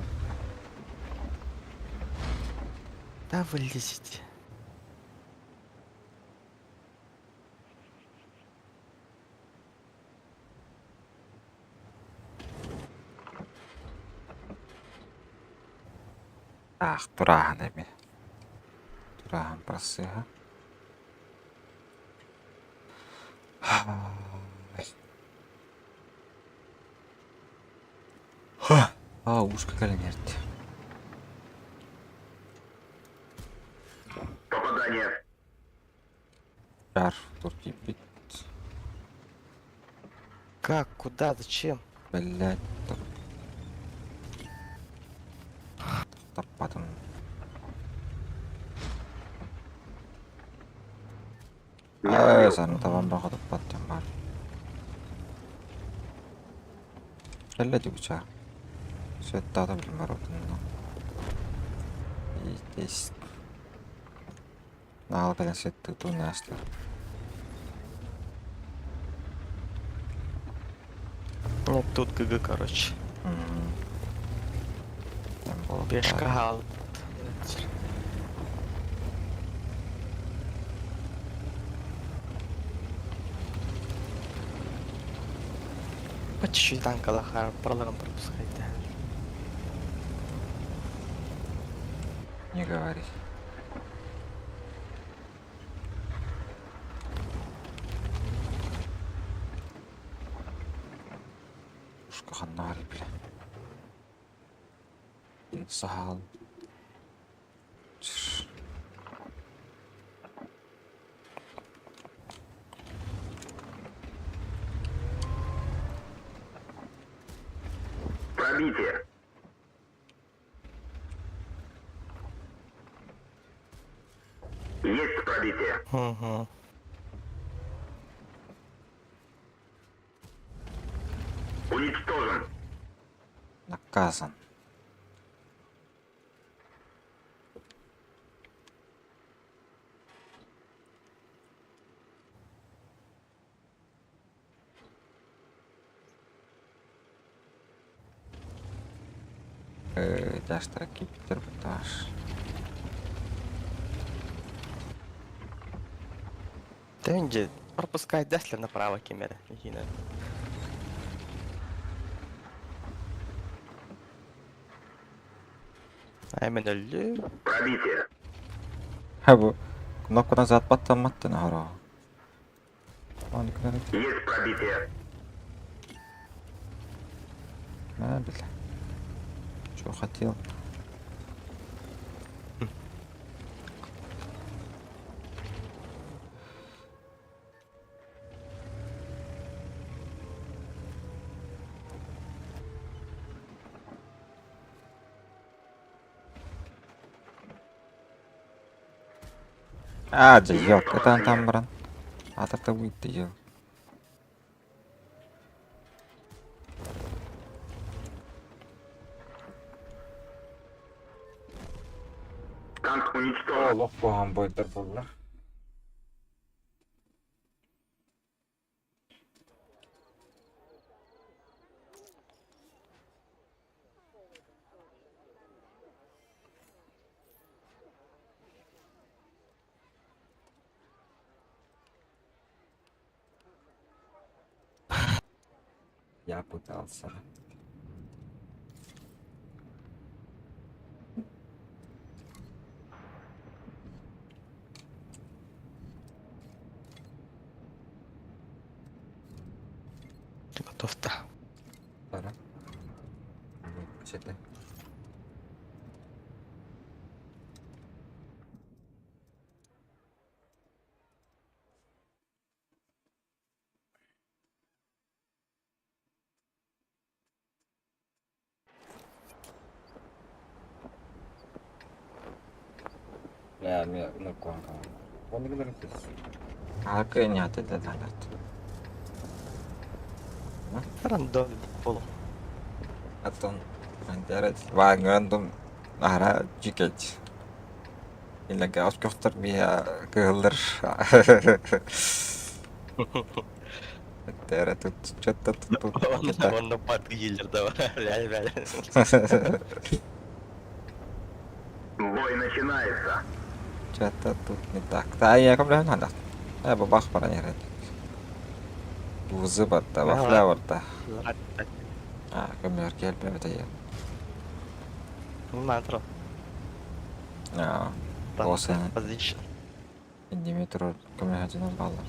Да вылезите.
Ах, турахан эми. Турахан просыха. А, ушка калинерти.
Попадание!
Жар, турки бит.
Как? Куда? Зачем?
Блять. Таппатын.
Не
Э,
пробил.
саны табан баға таппат бар. Кэллэ дьүгүча. Сөттаата билим бар отунна. Здесь. Наал кэлэн сыттыы тууннаастар.
Ну, тут ГГ, короче. Пешка хаал. По чуть-чуть танкалахар, параларым пропускайте.
Не говори. Пушка ханнаары бile. Сахал.
Пробитие. Есть пробитие.
Угу.
Уничтожен.
Наказан. Дастара кипитер буташ.
Тэнди пропускай Деслер направо кемере. Хина. Аймен өллү.
Пробитие.
Ha bu кнопкадан зат баттамматтан аро. Оны күнәр
Есть пробитие.
Мә бля. Чего хотел? А, да ёк, это там бран. А так-то выйти, ёк.
Танк уничтожен.
Олох буһан бойдар буолла. Я пытался.
Готов-то.
Пора. Читай.
Рандом болу.
Аттан вааҥҥын аһара дьүкэт Илэгэ өскөхтөр биһэ кыһыллар Эттээрэ тут чөттө тут
Онно пат киилер да бар. Бля, бля.
Бой начинается.
Что-то тут не так. Та я ком надо. Я бабах пара не рад. Бузы батта, бафля барта. А, көмөр келбе я.
Матро.
А, Осын.
Позиция.
Индиметр көмөр хажынан баллар.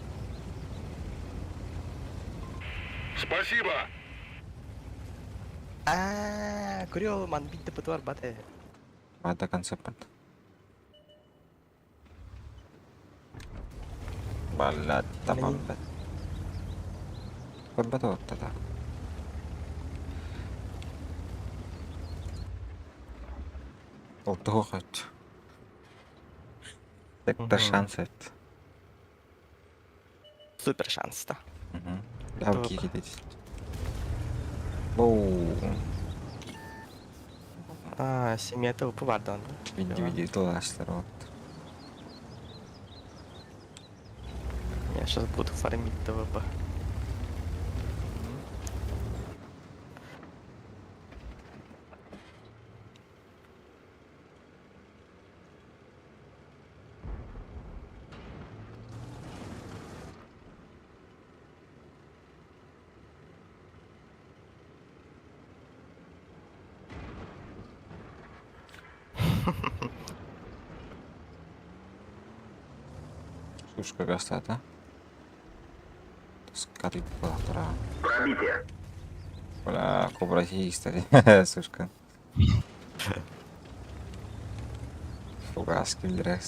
Спасибо!
А, көрөм ман битте бытвар бат.
Бата концепт. Балла тамам бат. Көрбөт оттата. Олтугу хот. Сектор шанс это.
Супер шанс, да.
Угу. Да, кири Боу.
А, семья это упавардан.
Индивидуалаштар вот.
Я сейчас буду фармить ТВП.
Сушка гастата. Скаты буоллахтара.
Пробитие.
Бля, кобра кстати. Сушка. Фугас киллэрэ.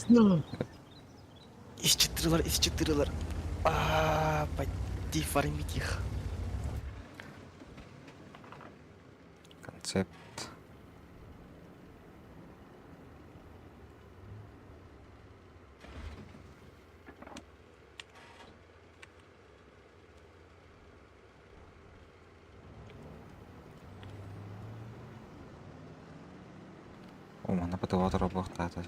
Из четырылар, из четырылар. А, пойди фармить их.
Концепт. О, манна ПТО робуохтаата.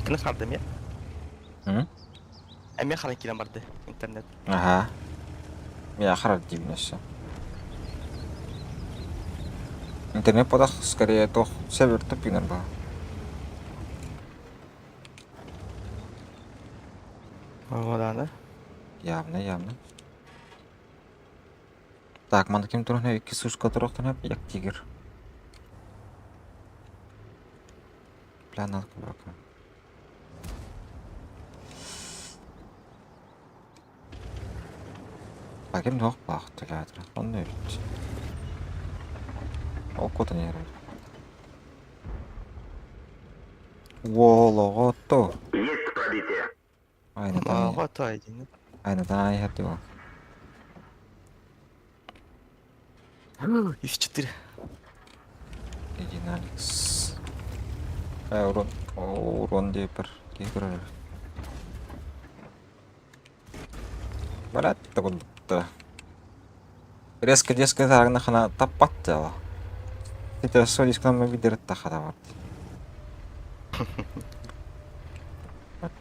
Кини харды эмиэ?
М?
Эмиэ ханан киирэн барды интернет.
Аһаа. Миэхэ диибин өссө. Интернет подах скорее туох сервер тупинар баа.
Оҕо
Явно, явно. Так, манна ким туран икки сушка туруохтан як тигр. Бля, надо кубака. А ким туох баах төлөөтүрэ? Онно эбит. Ол куотан иһэр. Уолоҕото.
Есть пробитие.
Айнатан
Оҕо той диэн.
айнатан иһэр дии.
Из четыре.
Единаликс. Э, урон, урон диэпэр киһи көрөр. Барат да курдуктара. Резко резко тааргына таппат дьала. Ити солисканма бидер тахара бар.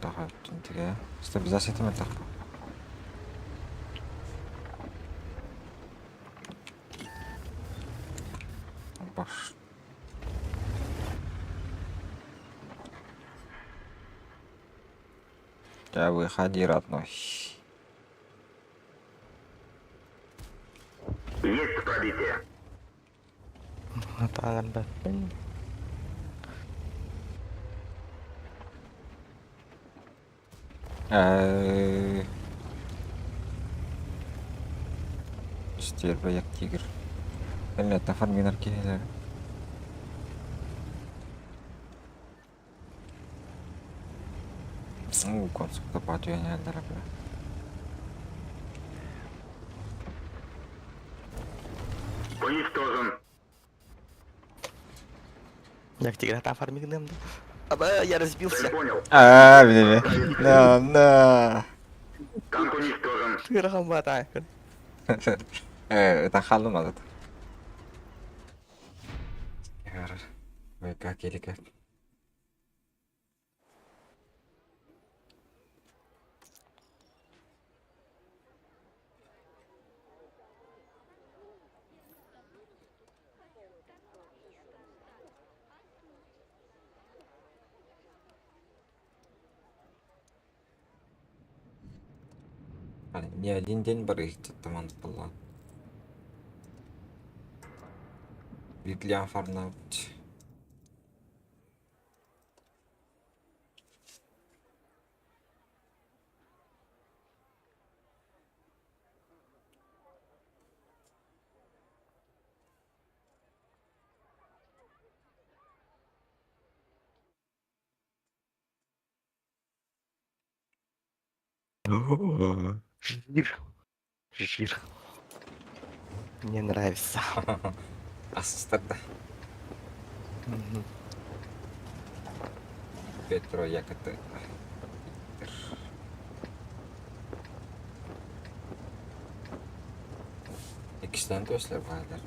Таха тиге. Стабилизация тах. Баш. Да выходи, родной.
Есть пробитие.
Атаан бэппин.
Стерва як тигр. Элле фарминар киһилэр. Уу, концепта бля.
Уничтожен.
Як тигр там фармигнем. Аба, я разбился.
Цель понял.
Аа, биле. На, на.
Танк уничтожен.
Тыгырхан бата.
Э, это халым азат. ВК келика. Не один день барыхтаман буолла. Библиан фарнаут.
Жир. Жир. Мне нравится.
Ассистент. Петро Якаты. Иккистэн төслөр баалар.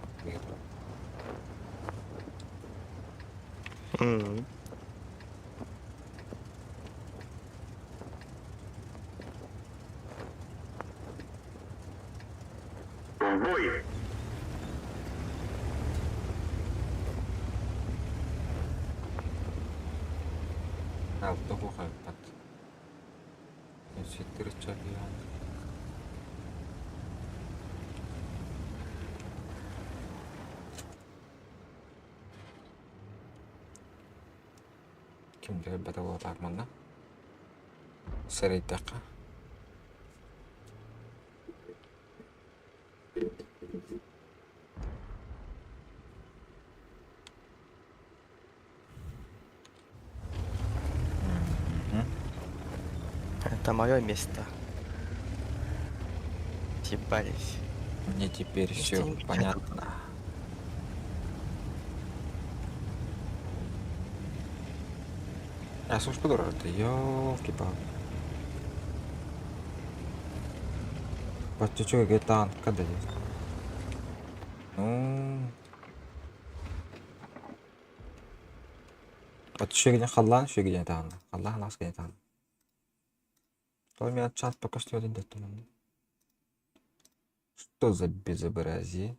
М.
В бой!
Алта куохайбат. Ситтириччэлиэн. Ким да өлбөтө буолуохтаах манна. Сэрэйдэххэ.
Это мое место. Съебались.
Мне теперь
Если
все
не будет.
понятно. А слушай, дура, ты ёлки-палки. Бачча танка дает. Ну. Бачча халлаан үчүгэй таанна. Халлаан лаас гэнэ таанна. То меня чат пока что один даттым. Что за безобразие?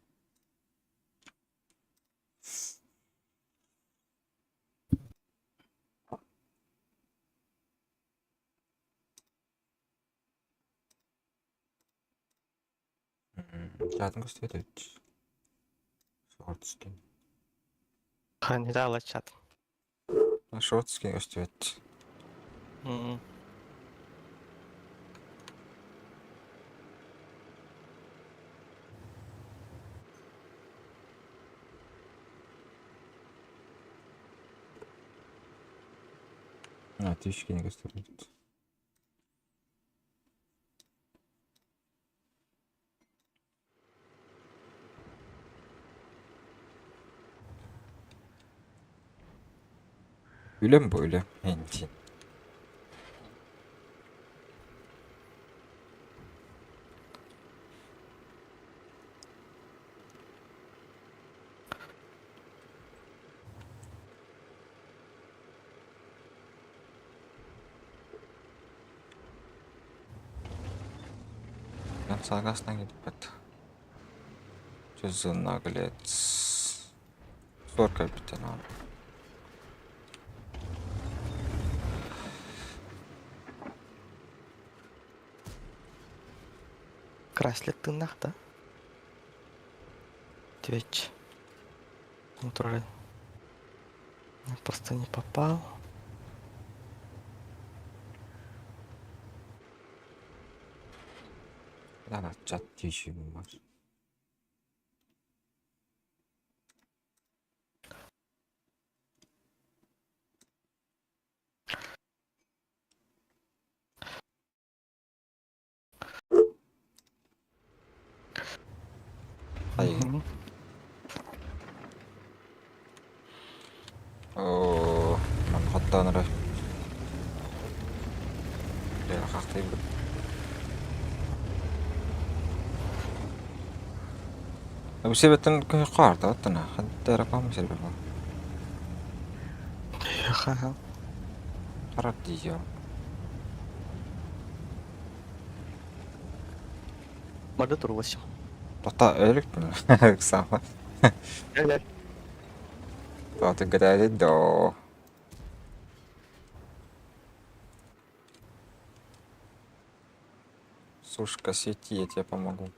Чатын көстүбэт эбит. Short skin.
Не дала чат.
Short skin көстүбэт.
М.
А, тишкини көстүбэт. Үлэм бу үлэм. Энти. Саагасынан кэлбэт. Что за наглец? Сор капитан.
Красли тыннах, да? Твич. Который просто не попал.
Да, чат тише бар. Ай.
Мгм.
Оо, ман хаттаан эрэ. Дьэ, хахтыйбыт. Усебеттен хаарда оттана. Хантера кам сербе.
Ха-ха.
Харат дийо.
Марды туруласым.
Тота өлүктүн. Сама. Тота гради до. Сушка, сети, я тебе помогу.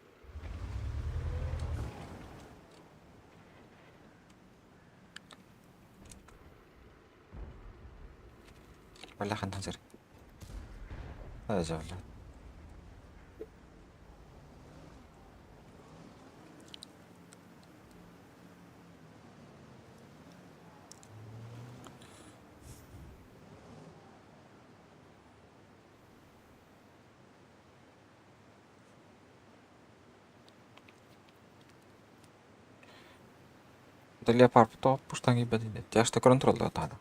Бля, хантан сир. Бля. Леопард пуштан кийбэт Тяжто контроль тада.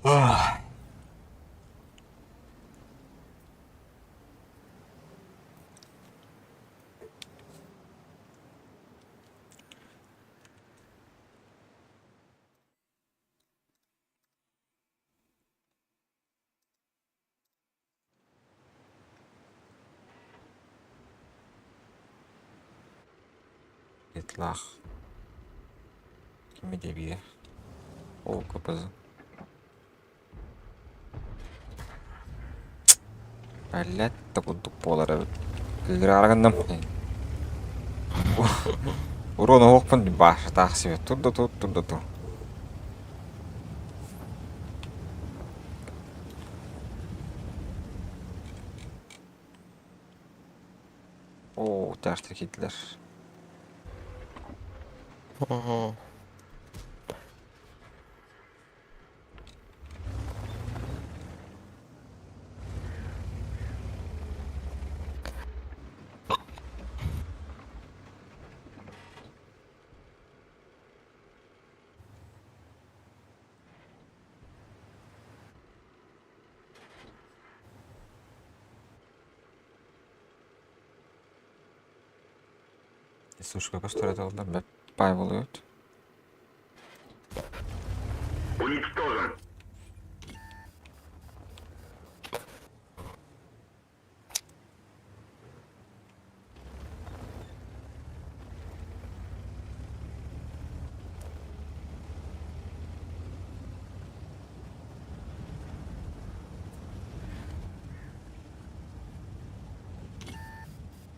Ах. Ытлаах. Кими диэбиэ? Оо, КПЗ. Бэллэт да курдук буолар эбит. Кыыһыраары гынным. Урон оһохпун баашатаах себе тур да тур, тур да тур. Оо, тяжтер киирдилэр.
Угу.
Слушай, көстөр этэ бэт бай буолуйут.
Уничтожен.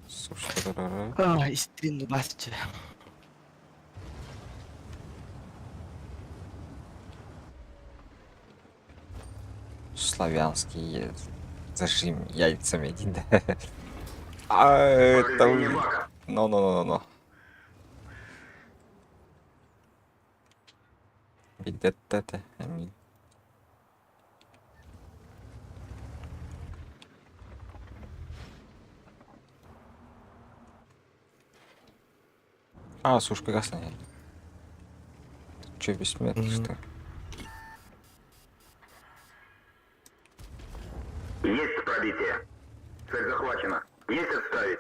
Слушай,
А, истрин басчы.
Славянский зажим яйцами один, да? А, это...
Повреждение бака.
Ну-ну-ну-ну-ну. Где-то Эмиль. А, сушка красная. Ты че, бессмертный,
Мгм.
что ли?
Есть пробитие. Цель захвачена. Есть отставить.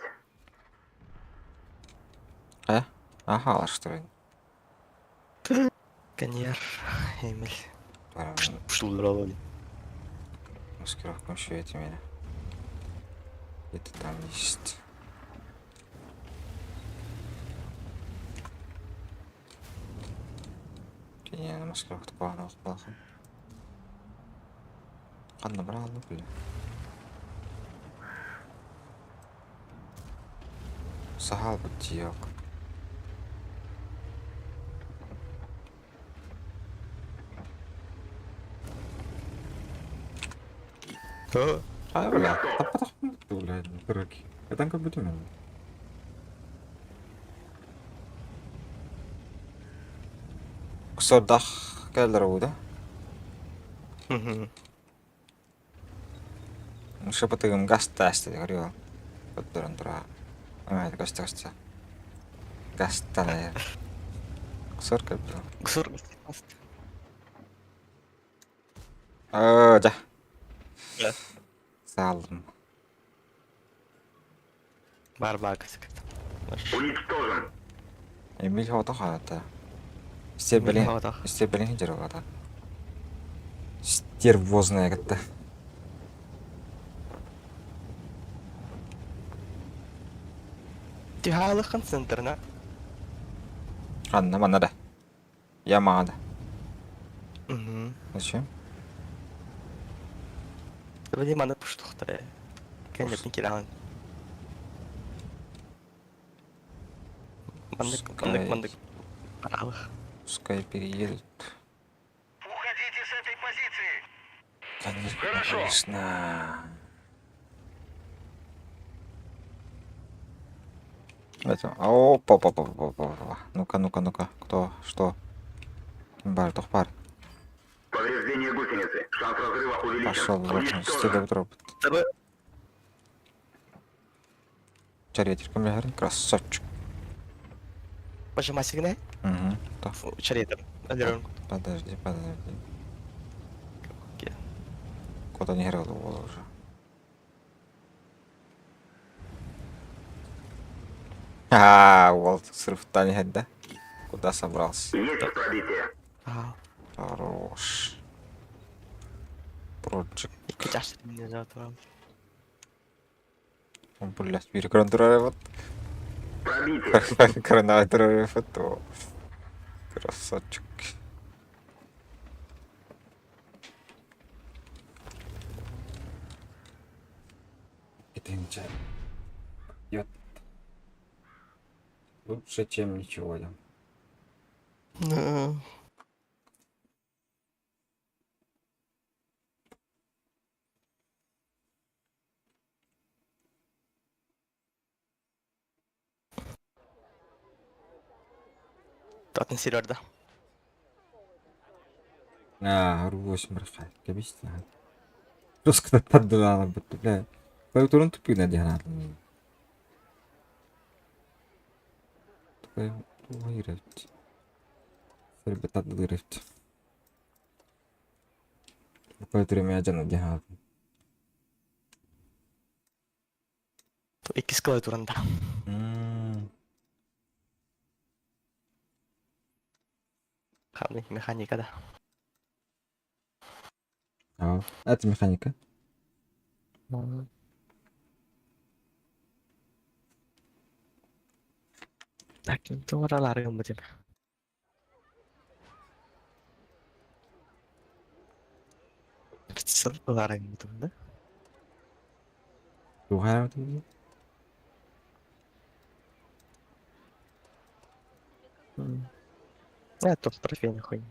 А? Ага, а что ли?
Каньер, Эмиль.
Пора
Пшл.
Маскировку еще эти меня. Где-то там есть. Не, маскировка такого плохо. Ладно, брал, ну, бля. Сахал бутиок. А, бля, бля, дураки. Это как будто меня. Ксордах кэлэр да?
Мгм.
Шепотыгым газ тасты говорил. Поддуран тура. А, это газ таста. Газ тана. Ксор как бы.
Ксор.
А, да.
Да.
Салым.
Бар касык.
Уничтожен.
Эмиль хота хата. Стебелин.
Хота.
Стебелин жерогата. Стервозная как-то.
Ти хаалыхан центрна.
Анна манада. Ямада.
Угу.
Зачем?
Вроде мана пуштухтare. Кенеп киран. Мандык, мандык, мандык. Аралых.
Пускай переедут.
Уходите с этой позиции.
Конечно,
Хорошо.
конечно. Это, опа, опа, опа, опа, опа. Ну-ка, ну-ка, ну-ка. Кто, что? Бар, тохпар.
Повреждение гусеницы. Шанс разрыва увеличен.
Пошел, в рот,
Уничтожен.
Табы.
Чаретер кем красавчик.
Пожимай
Угу. Да.
Чаретер. Алерон.
Подожди, подожди.
Окей.
Куда не играл уже. А, вот срыв не да? Куда собрался?
Есть пробитие.
Ага.
Хорош. Проджик.
Икки жаш меня жатырам.
Блять, перекрон вот.
Пробитие.
Коронавирус фото. Красавчик. Это Идет. Лучше, чем ничего. Да.
Ну. Атын сир барда.
Аа, 8 бырахха. Кэбис. Жестко тардылаан бут, бля. Клавиатурун туппуна диэн Тугай эбит. Сэрбэ тардылыыр эбит. Бу клавиатура эмиэ дьоно диэн
Иккис клавиатуран да. Ханы механика да.
А, это механика.
Так, туоралары гыммытым. Сыллары гыммытым да.
Тугай дии.
Это трофейная хуйня.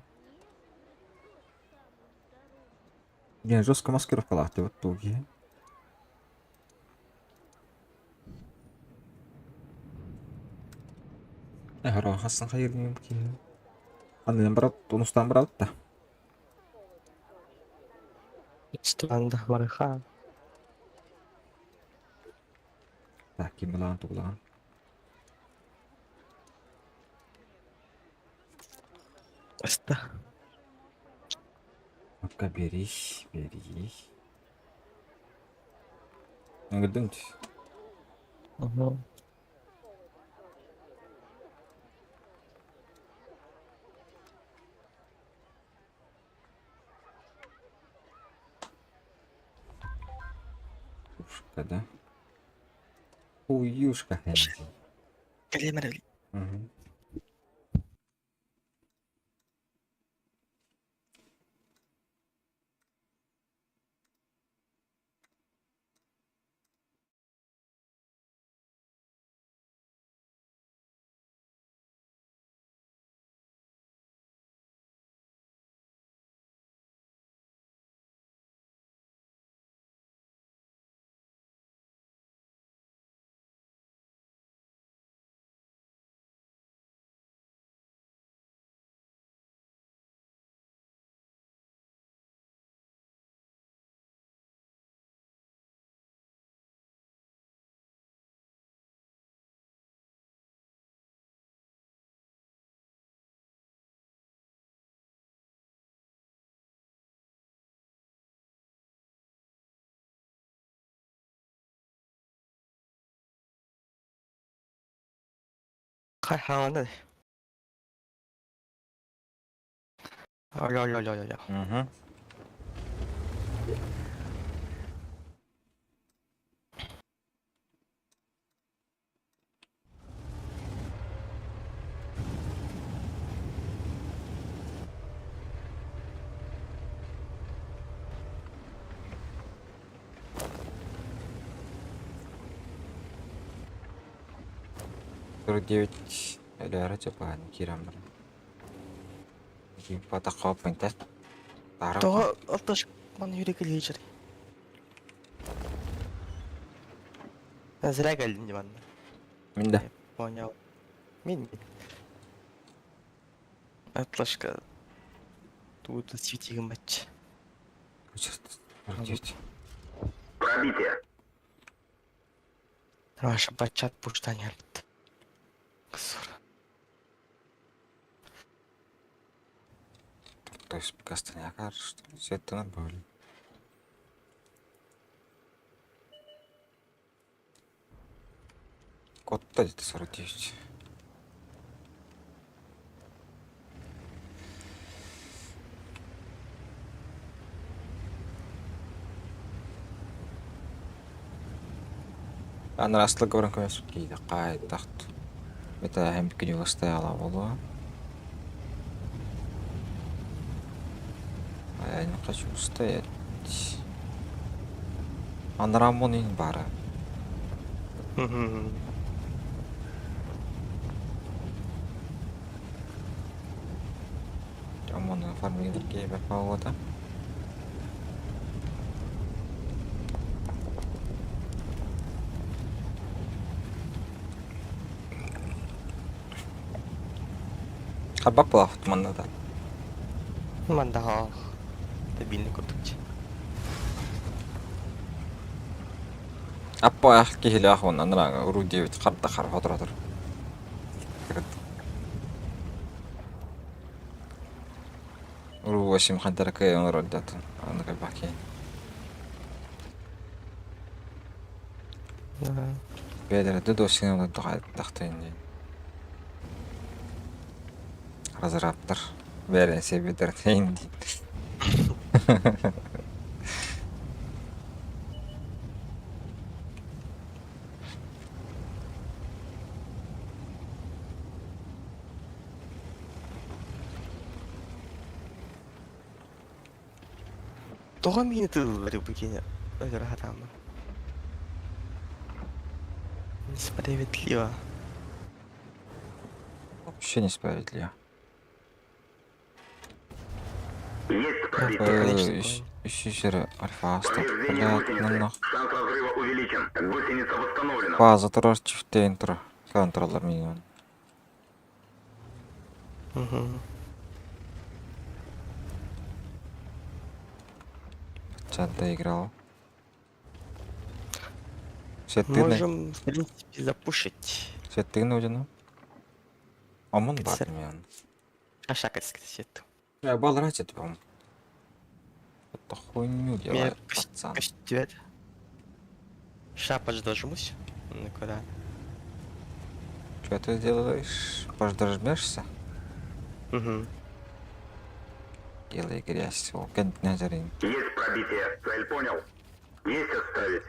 Диэн жестко маскировкалаахтыбыт дуу киһи. Эһэ хассан хайырдым киһи. Аннынан барат, тонустан барат да.
Станда барыха.
Так, ким булаан тугулаан.
Аста.
Пока бери, бери. Ыңырдым.
Ага.
Ушка, да? Уюшка.
Кэлиэмэр
Угу.
Хай хаана. Алло-алло-алло-алло.
Угу. 49 өлөөрө чапаан киирэн баран. Патахха пынтат. Тара.
Тоҕо алташ ман юрек илиичер. Зря кэллим диванна.
Мин да.
Понял. Мин. Атлашка. Тут свети матч.
49.
Пробитие.
Ваша бачат пуштаня. Ксура.
То есть кастанякар, что ли? Все это нормально. Кот где-то 49. Ана аслы говорын көмес кейді қайтақты. Бэтээһин күнүгэр стояла буолуо. А я не хочу стоять. Анараа мун баара. Омону оформление погода. Хабак буолаахпыт манна да.
Мандаҕа тэбиини курдук
Аппаах киһилээх уонна анарааҥы уруу диэбит харда хара хотуратар. Уруу восемь хантара кыайан олорор датын. Аны кэлбэх киһи. Бэйэлэрэ да досина тахтайын диэн. Разраптар бэйэлэрин сэбиэдэртэйин диэн.
Тоҕо миини тыыллар бу киһини өлөрө сатааммын. Несправедливо.
Вообще несправедливо.
Есть пробитие.
Үс альфа
Повреждение
блядь,
гусеницы.
нах.
Шанс разрыва увеличен. Гусеница восстановлена.
База турар чифтейн тур. Контроллар минимум.
Угу.
Чат доиграл. Сеттыгны.
Можем, в принципе, запушить.
Сеттыгны удину. Омун бар
Кэтсэр.
мен.
Аша кэс
Я был рад вам. Это хуйню делает, пацан.
Көстүбэт. Ша дожмусь. Ну куда?
Что ты делаешь? Пождожмешься?
Угу.
Делай грязь. О, назарин.
Есть пробитие. Цель понял. Есть отставить.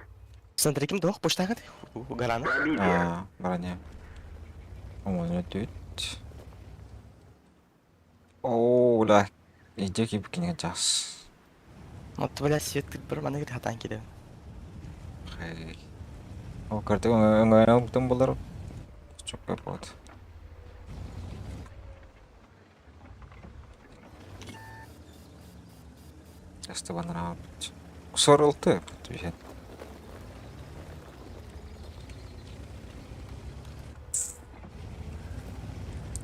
Смотри, ким двух пуштагат? Угарана.
Пробитие.
А, броня. Омун өтүт. О, да. Иди кипкин час.
Вот, бля, свет бір мана хатан келе.
Хей. О, карты өңгән булар. Çok көп болады. Астыбанра. Сорылты. Түһәт.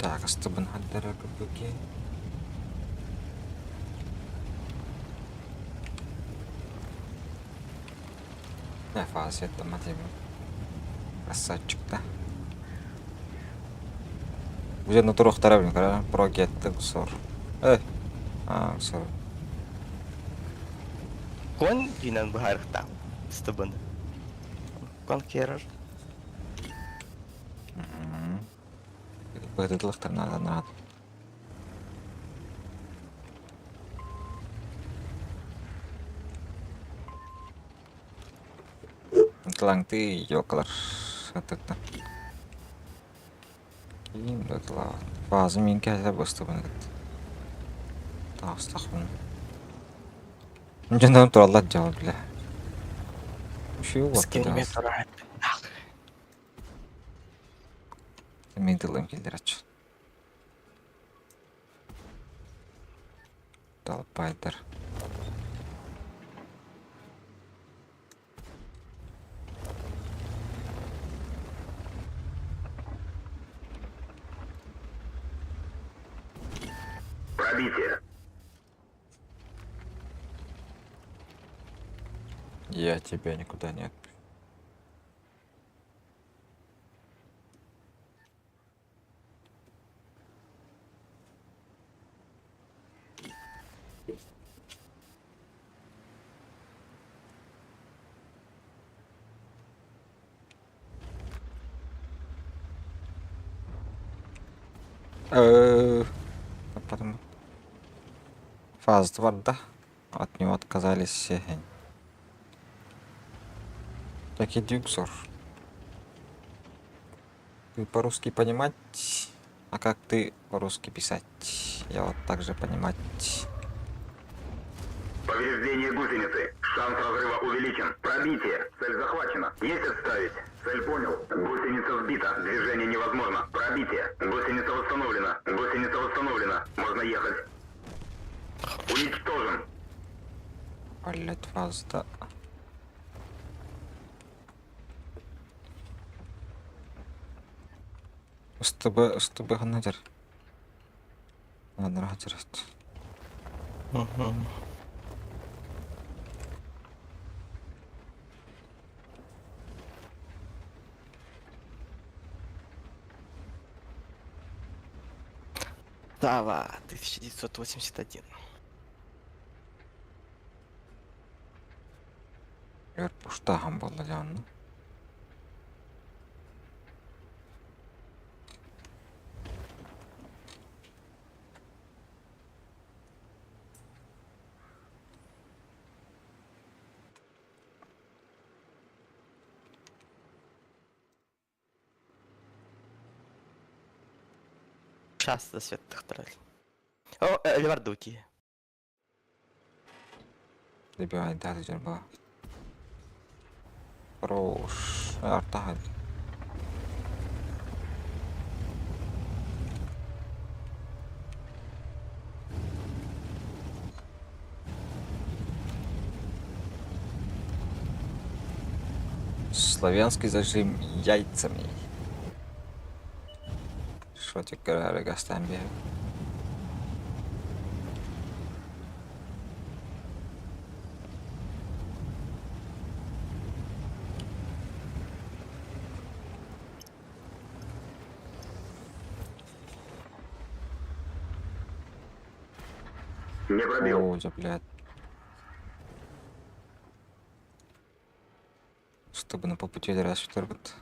Так, астыбын хаддара көпөке. Не фаз это матем. Красавчик, да? Уже на туруктара блин, кара прогетты сор. Эй. А, сор.
Кон динан бахархта. Стыбын. Кон керер.
Быдыдлыктар надо надо. Кланты ёкалар. Это. Кийин бытла. Фазы мин кәлә басты баны кит. Тастахмын. Жандан тураллар жауап бля. Şu
Скин
вакыт. Мен тылым келдер ач. Талпайдар.
Пробитие.
Я тебя никуда не отпущу. Потом фаз 2, да? От него отказались все. Так иди, Ксор. Ты по-русски понимать, а как ты по-русски писать? Я вот так же понимать.
Повреждение гусеницы. Шанс разрыва увеличен. Пробитие. Цель захвачена. Есть отставить. Цель понял. Гусеница сбита. Движение невозможно. Пробитие. Гусеница восстановлена. Гусеница восстановлена. Можно ехать. Уничтожен.
Блять, вас да. Устубы, устубы ханна дьар. Анара дьарат.
Сава, 1981.
Өр пуштахан буолла дьэ онно.
Часто светтахтарал. О, Левардути.
Добивает дьон Хорош. Артахан. Славянский зажим яйцами. Что ты гастан
Не пробил.
О, да, блядь. Чтобы на полпути раз торгот.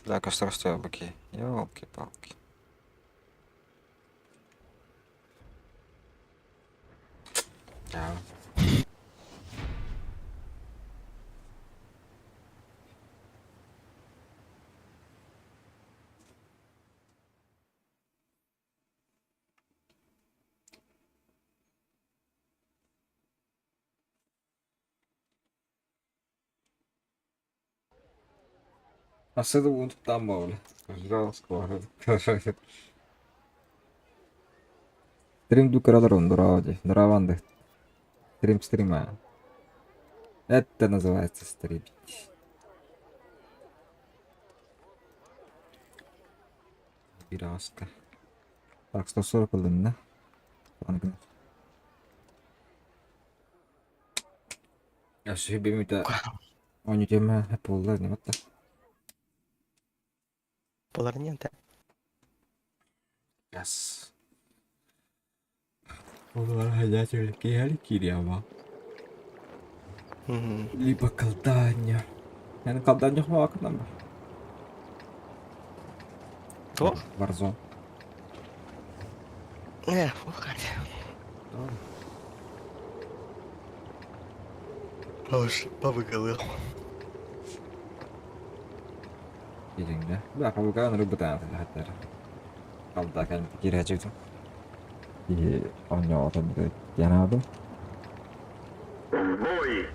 Да, костростя быки. Ёлки-палки. Да. Aslında unuttum böyle. Стрим ду карадрон, дравади, драванды. Стрим стрима. Это называется стримить. Пираска. Так, 140 ылдым да? Өссө mitä on nyt puolella niin mutta
Болар не да.
Yes. Олар киһи Либо колдання. Я не колдання хвакнам.
То?
Warzone.
Не, ухать. Уж побыгал.
Дигәнгә. Бә, кабылган рыбытан хәтәр. Алда кән кирәчек. И оньо янабы.
В бой!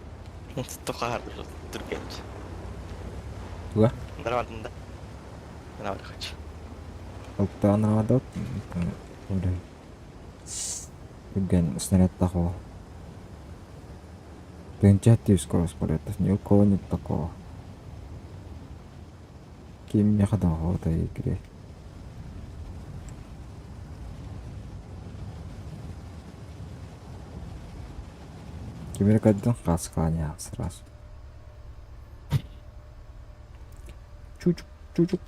Тохар түргенч.
Туга.
Дарвардында. Мына бар хочу.
Оттан радот. Үгэн снаряд тако. Тынча скорость полета. Ни у кого нет такого. Ким не ходил в этой игре. Кимер каддын касканя сразу. Чучук, чучук.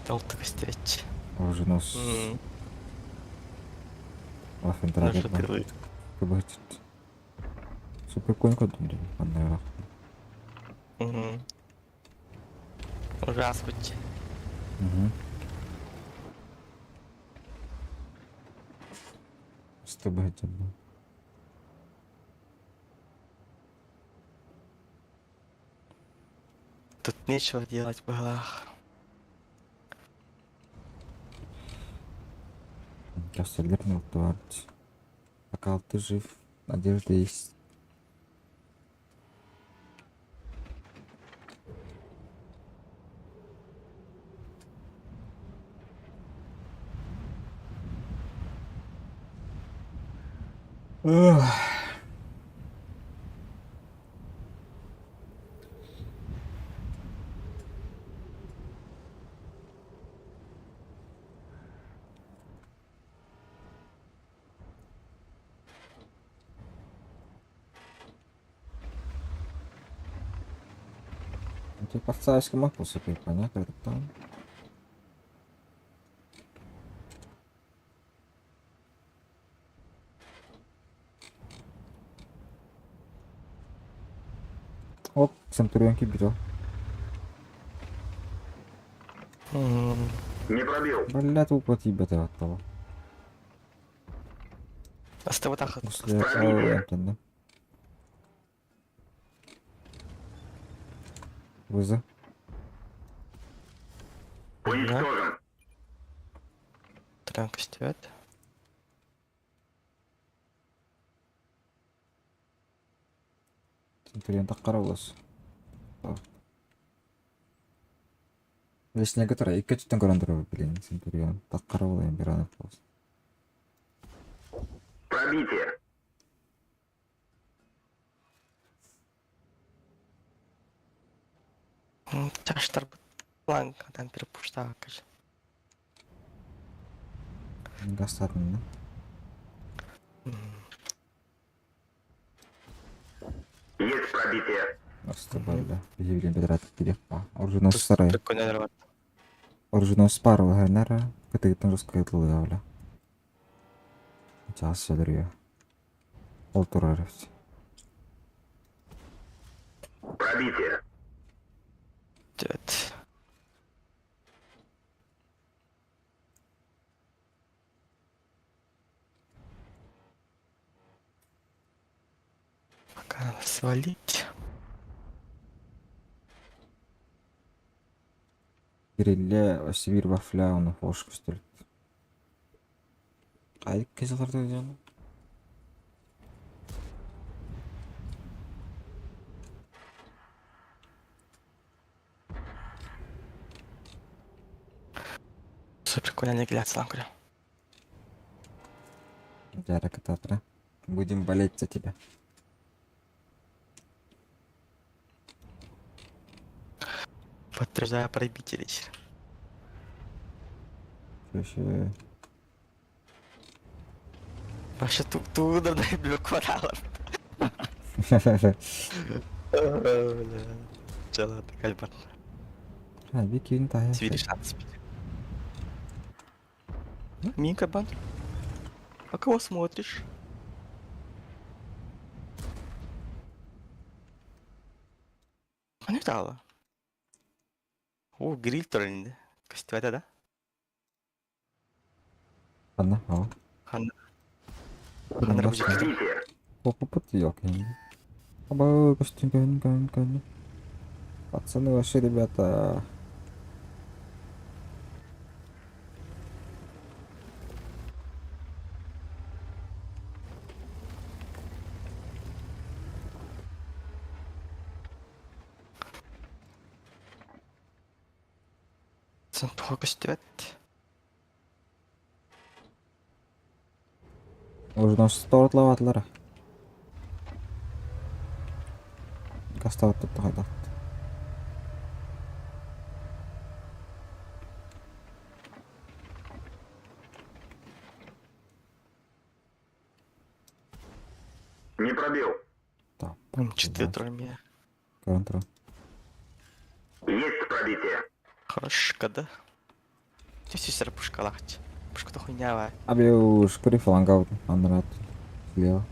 Толтык истевич.
Уже нос. Лафен
Наша
Супер конь каддын. Анна.
Ужас бутче.
Угу. Быһаччы.
Тут нечего делать быһалаах.
Кассалер не. Пока ты жив, надежда есть. Ugh. Ну, ты подставишь мапу себе, понятно, там. Оп, Центурион киберил.
Не пробил.
Бля, тупо тебя от того.
Астабатах.
После этого, Вызов.
Уничтожен.
Тран көстүбэт.
Центурион так карабылас. Лишняя которая икки өттүттэн көрөн турар, блин, Центурион. Так карабыл бир анық болсын.
Пробитие.
Чаштар планкадан перепуштаакаж.
Гастатын, да?
Есть пробитие.
Астабайда. Биһиги бедрат кирек па. Оруженосец сарай.
Прикольно бар.
Оруженосец пару хэнара. Кытыгыттан русская тылы бля. Час сөдөрүө. Ол турар.
Пробитие.
Төт. Пока надо свалить.
Грилле Сибирь вафля оны хош көстөрүт. Кайык кезаларды жана.
Все прикольно не көрө.
Жара кататра. Будем болеть за тебя.
Подтверждаю пробитие лично.
Вообще.
Вообще тут туда блокировала. Чала такая бар.
А, бикин тая.
Свири шанс. Минка бан. А кого смотришь? А не дала. О, гриль туринде. Көстүбэтэ да?
Анна, ау.
Ханна. Ханна бу жакта.
Пробитие.
Опа, ёлки. Оба, костюм, кон, кон, кон. Пацаны, вообще, ребята.
Сон туха көстүбэт.
Уже стортлаватлар. Кастават тут хайдат.
Не пробил.
Так.
Четыре тройме.
Контра.
Есть пробитие.
Хорош, да? Ты сестра пушка лахч. Пушка то хуйня.
Абиуш, кури флангаут, анрат. Слева.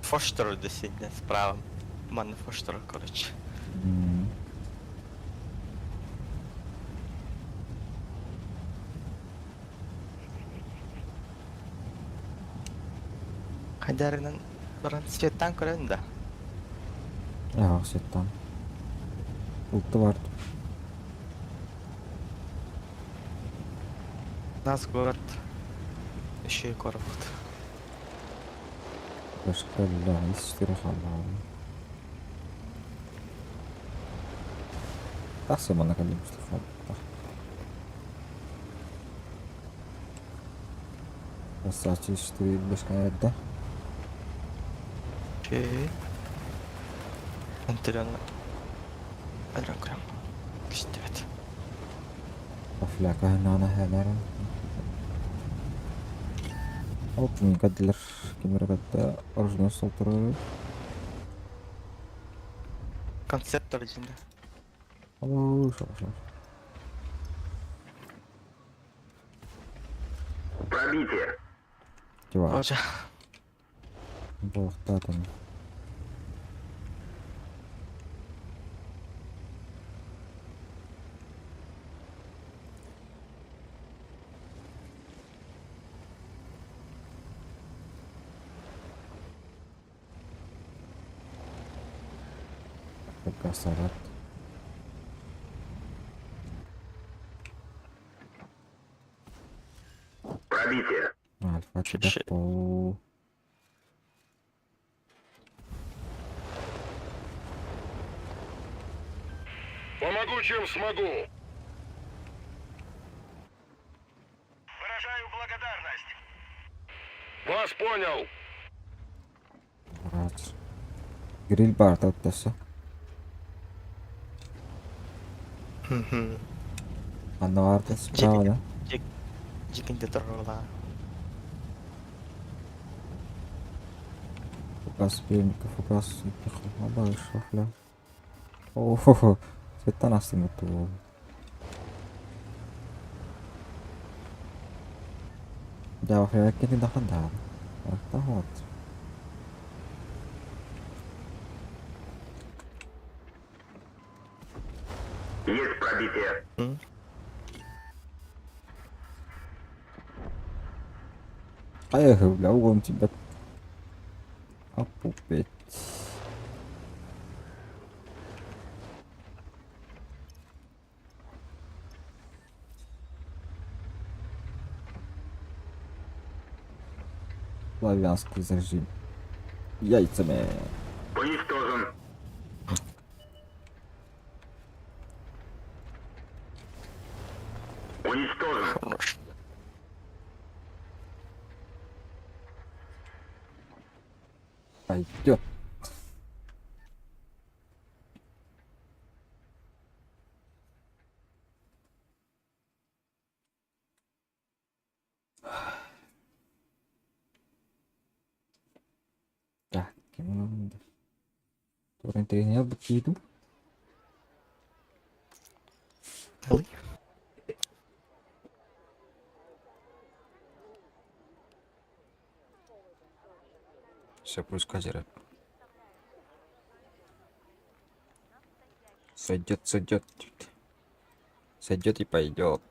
Фоштер до сидня справа. Манна фоштер, короче.
М.
Хайдарынан баран светтаан көрөн да.
Эх, светтаан. Улты бар.
Нас город. Еще и город.
Башка ис хааллаҕым. Тахса манна кэллим Красавчик, ты башка эрдэ.
Окей. Антыран Альран грамм. Кистибет.
Афляка наана хэнэрэ. Ол кадылар кимere катта оружие солтурар.
Концерт оригинал.
Оо, шо шо.
Пробитие.
Тива.
Ожа.
Буохтаатым. Касарат.
Пробитие.
Альфа
Ши-
Пол.
Помогу, чем смогу. Выражаю благодарность. Вас понял.
Рач. Гриль бар таптаса. Анна справа, да?
Жикинде турла.
Фукас приемника, фукас шофля. О, цвета нас ту. Да, кини дахадар. Вот.
Есть пробитие.
Поехали, бля, угон тебя. Опупеть. Славянский зажим. Яйцами.
Уничтожен. Уничтожен.
Хорош.
Пойдет. Так, кем Турин begitu.
Ой.
Все происходит. Сойдет, сойдет. Сойдет и пойдет.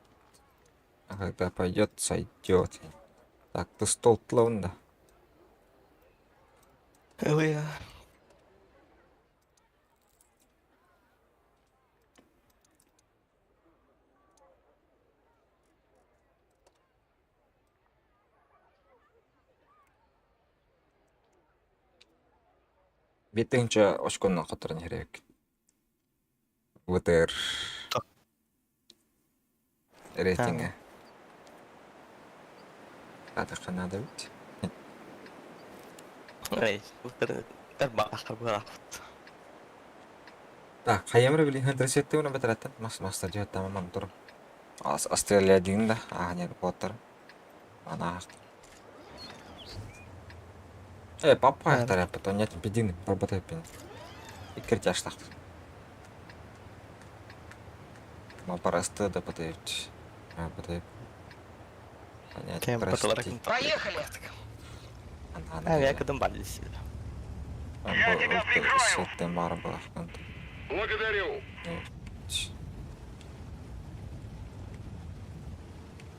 А когда пойдет, сойдет. Так, ты стол тлон, да.
Ой.
Битинче очконнон которын хэрэг. ВТР. Рейтинга. Надо надо ведь.
Ой, тарбах.
Так, хайамра били хандрасетте уна батараттан мас мас тажа тамам тур. Ас Австралия дигин да, а не потер. Ана. Э, папа тарап, потом нет пидин, работай пин. И критяш так. Ма парасты да потають. А, потають. Понять, прости.
Поехали!
А, я кадам балис.
Я тебя прикрою!
Благодарю.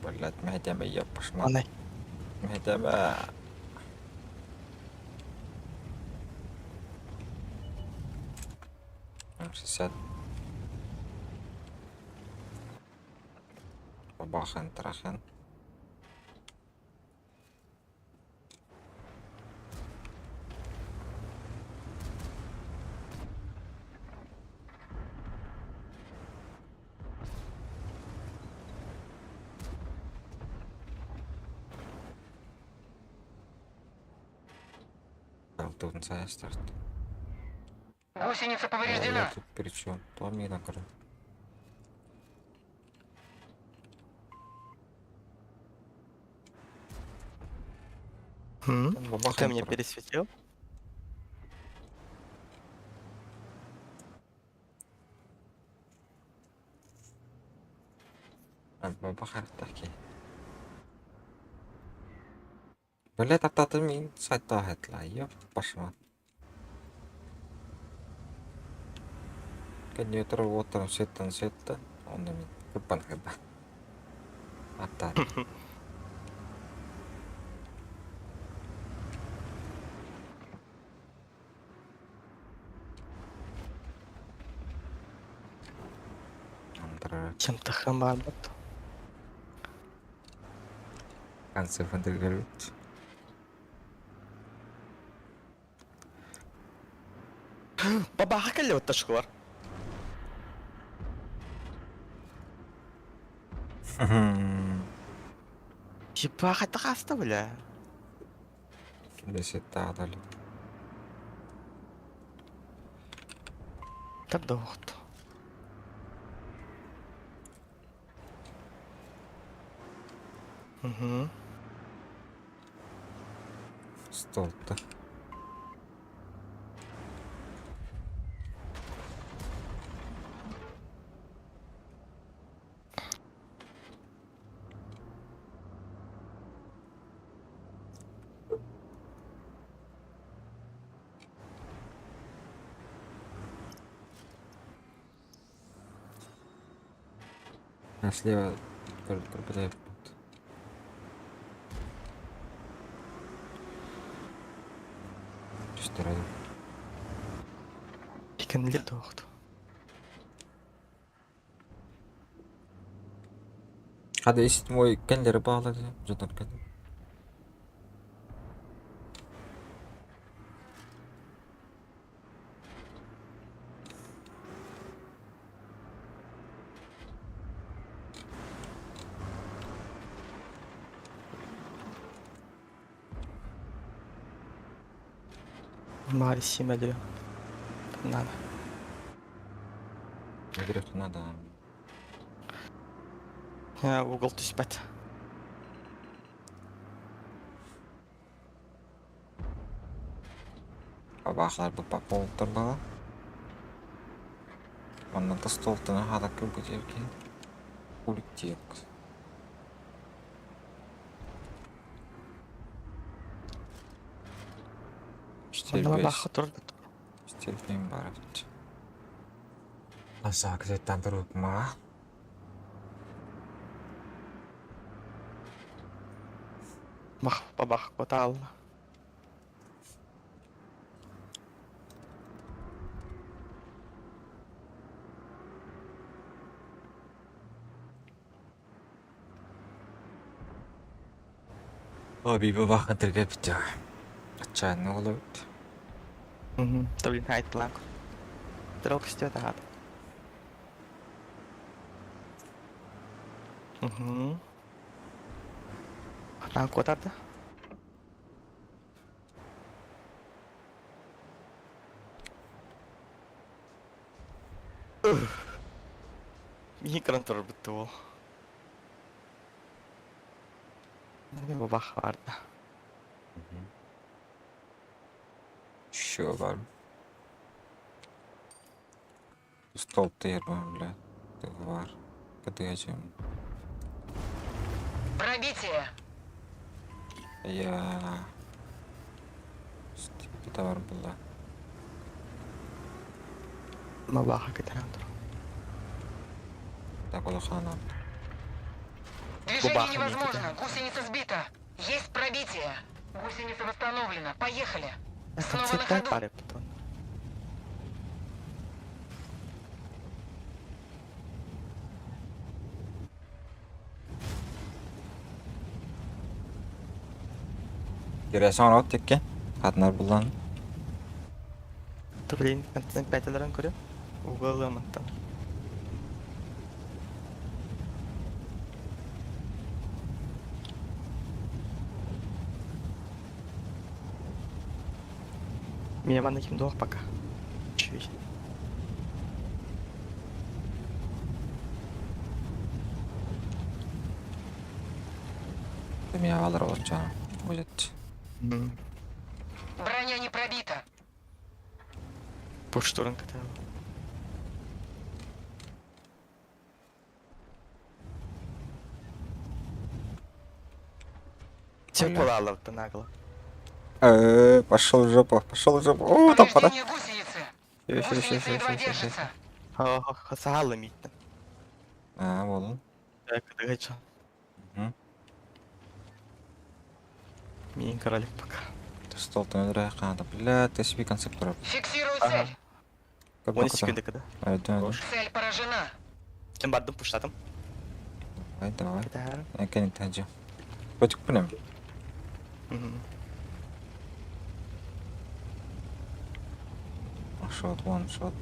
Блять, мэтяме ёпашма.
Ана.
Мэтяме. 60. Бабахан трахан. Алтын старт.
Гусеница
Я
повреждена.
тут при чем? Томина, короче.
Ты меня пересветил?
Бабахартаки. Бля, таптаты мин сайтта хэтла. Ёп, пошла. Кэнниэтэр уоттарын сеттэн сеттэ, онно мин кыппан кыппан. Аттар. Антара
Чем-то хамарбат.
конце фантагрут.
Бабаха кэллэ ташкылар. Типа хатахаста бля.
Кимде сетта адали.
Тардоохто. Угу.
Столта. А слева пропадает. Что
Пиканли тоохто.
Hadi седьмой кенлери bağladı. Жотон кен.
Мари симелю. Надо.
Говорят, надо.
Угол түспэт.
Бабахлар бу паполтор бала. Онна та столтына хада көбүтерки. Куликтек.
Онно бабаха турбут.
Стерпим барат. Аса кзеттан турук ма.
Мах бабах котаалла.
Оби бабахан терге битя. Ача олут.
Угу. Таблин хайтлак. Стрелка стёт ат. Угу. Атаан куотарда. Миһин турбут уол. Бабах барда.
Еще бар. Стол термин, бля. Бар. Кадыгачым.
Пробитие.
Я... Товар была.
Бабаха кытаран тур.
Так, улахана.
Движение
Губаха
невозможно. Гусеница сбита. Есть пробитие. Гусеница восстановлена. Поехали. Снова на ходу.
Пары потом.
Кирэсэн оҥорот тикки. Хатынар буллан.
То блин, контент пятилерин көрүм. Угылымыттан. Меня манна ким дуох пока. Чуть.
Эмиэ аҕалар олорчоно. Будет.
Броня не пробита.
Пуштурун катала. Тепло нагло.
Пошел в жопу, пошел в жопу. О, там пора.
Повреждение гусеницы.
Еще, еще,
Гусеница
еще,
едва
еще, еще.
держится.
Сахалы митті.
А, болон.
Так, дыгача.
Мгм.
Мин королек пока.
Стол төнөрө хаата. Бля, ты себе концепт турар.
Фиксирую
Ага.
цель.
10 секунды когда.
Цель поражена.
Кем бардым пуштатым.
Давай, давай.
Катар.
Кенит хаджи. Котик пунем. Shot, one shot.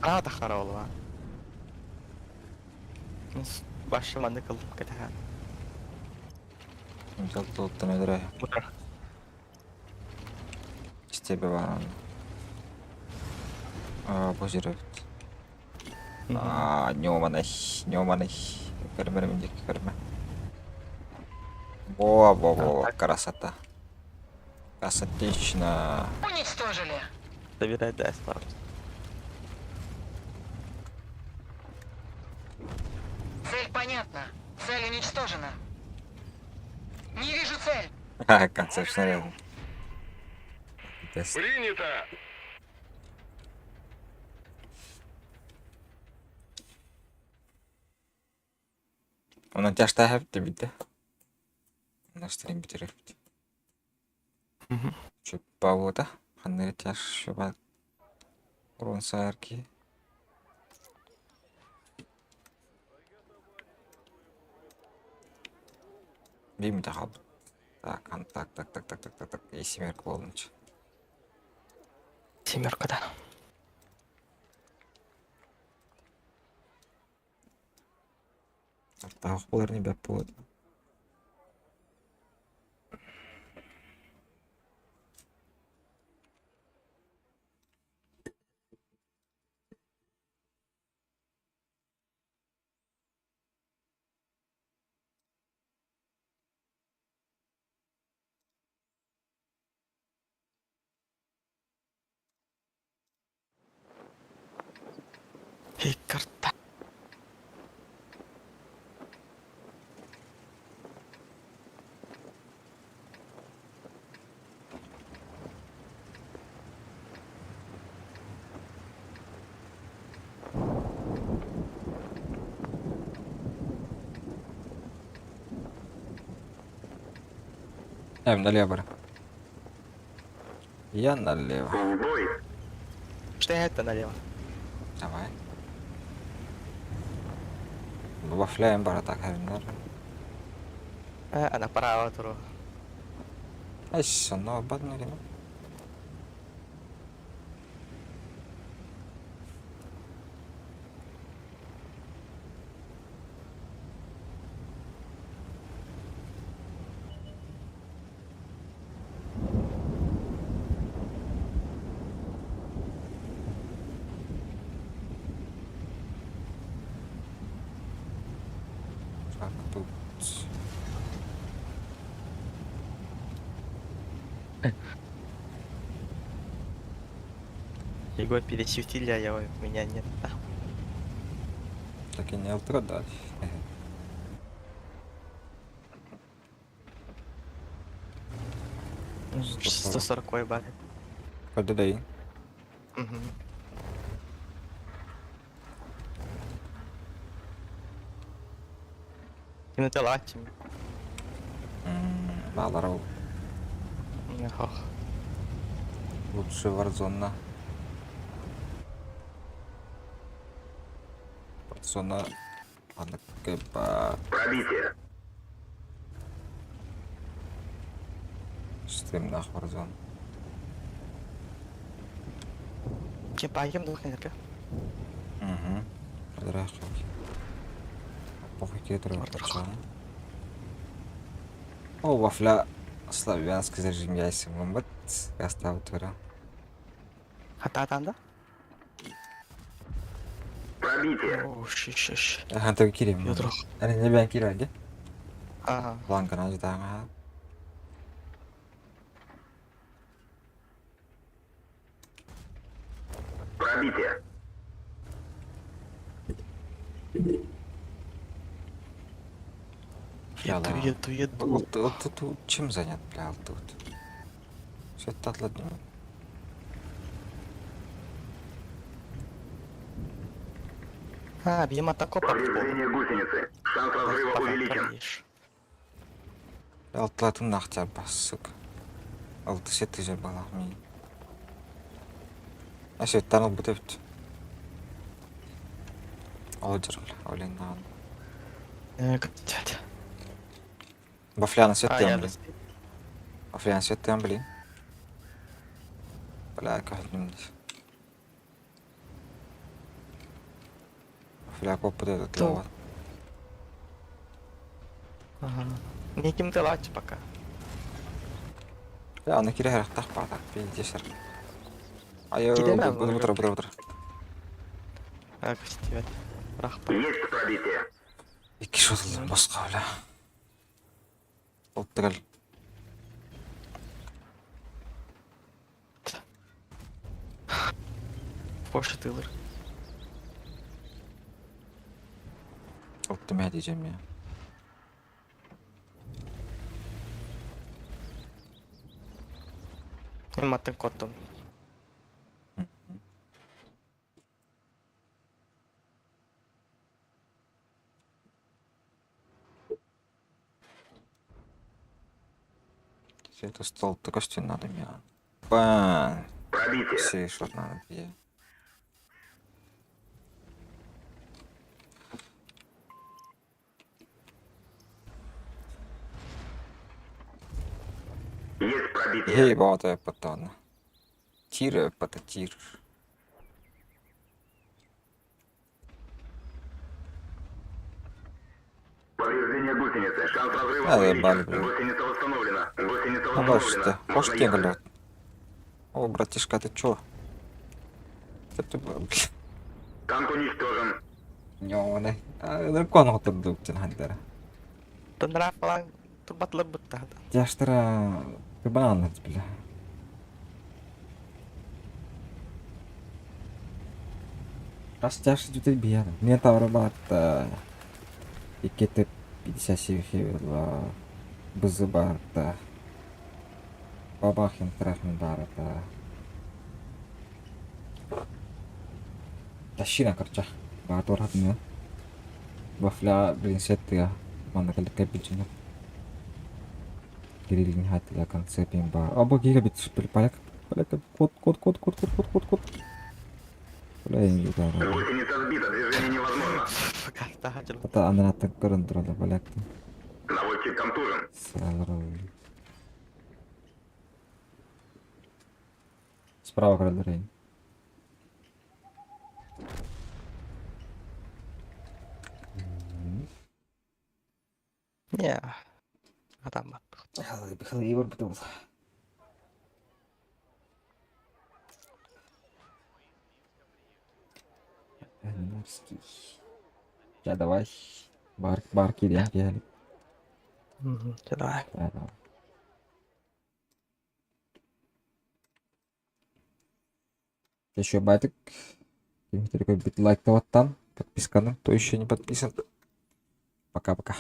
А, тахара олва. Башыманды кылдым катар.
Стол төнөрө.
Мутар.
Стебе бар. А, бу жер А, нёманай, нёманай. Көрмөр миндик көрмө. Во, во, во, красота. Красотично.
Уничтожили.
Забирай, да, справа.
Цель понятна. Цель уничтожена. Не вижу цель.
Ха, концепт снаряд. Тест.
Принято!
Онон тяжта хэпти бите. Настрим битерепти. Чуппаута. Ханнere тяж шуба. Урон саарки. Бим тахал. Так, так, так, так, так, так, так, так. И семерка болнуч.
Семерка, да.
Тах болар не бәп болады.
Хикарта.
Эм, налево бар. Я налево.
В бой!
Что это налево?
Давай. Вафляем бара так, хернер.
А, направо туру.
Ай, но бадно ли? Так, тут.
Его пересветили, а я, меня нет. Да.
Так и не алтыга да.
140 бар.
Куда
Угу. Кинотелатим.
Баларау.
Ох.
Лучше Warzone. Warzone. Аны кыба.
Пробитие!
Стримнаах Warzone.
Кемпайгем да кинилерге.
Угу. Похуй О, вафля славянский режим яйсың бит. Оставить тура.
Хатаатаанда?
Пробитие.
О, шиш.
Аха, так кирем.
Ядро.
Аны не бән кирәде.
Ага.
Планканы ждаңа.
Пробитие.
Еду, еду, еду.
Вот, вот тут чем занят, бля, тут? Все это отладно.
А, бием атако
Повреждение гусеницы. Шанс разрыва увеличен.
Алтылатын нахтя бас, сука. Алты сетті жер балақ мен. Әше, таныл бітепті. Ол жер, бля, ойлайын.
Дядя.
Бафляна
А,
сетті
я
блин. Бафляна сетті блин. Бля, как не Бафля копы этот
То. Ага. Неким ты лачы пока.
Бля, аны кире характах бата, пиздец. Айо,
Кидемем,
бутыр, бутыр, бутыр.
А, кстати, Рахпа.
Есть пробитие.
Икки шотылды босқа, бля. Оттыгал.
Больше тылыр.
Отты мә дiyeceğim ya.
Мен маттын коттум.
Это стол только что надо мне. Бан.
Пробитие.
Все, что надо. Я.
Есть пробитие.
Ей, бата патана. Тир, пататир.
Повреждение гусеницы. Шанс разрыва
А, ебали,
увеличен.
блин.
Гусеница восстановлена. Гусеница
Ну
восстановлена.
что,
Можно
хочешь
ехать.
кенгель? О, братишка, ты чё? Ты ты, блин.
Танк уничтожен.
Нёне. Дракон отырды үктен хандара.
Тындыра falan турбатлар бутта.
Тяштыра банан бля. Раз тяжко тут биян. Мне там барта. Икете 57 хевела. Бызы барта. Бабахин трахин барта. Тащина короче. Батор хатны. Бафля блин сеттия. Манна калды капичина. Кириллин хатыга концепин бар. Аба гигабит супер поляк. Поляк код код код код код код код код. Бля, я не знаю.
Гусеница сбита. Движение невозможно.
Пока тахачыл.
Ата ананаттан көрөн турады поляк.
Наводчик контужен.
Справа көрөлөр.
Не. Адам бат.
Ивар бутыл. Я давай. Бар бар кире gel.
Давай.
Давай. Еще байтик. Ким такой бит лайк таваттан, подписканы, кто еще не подписан. Пока-пока.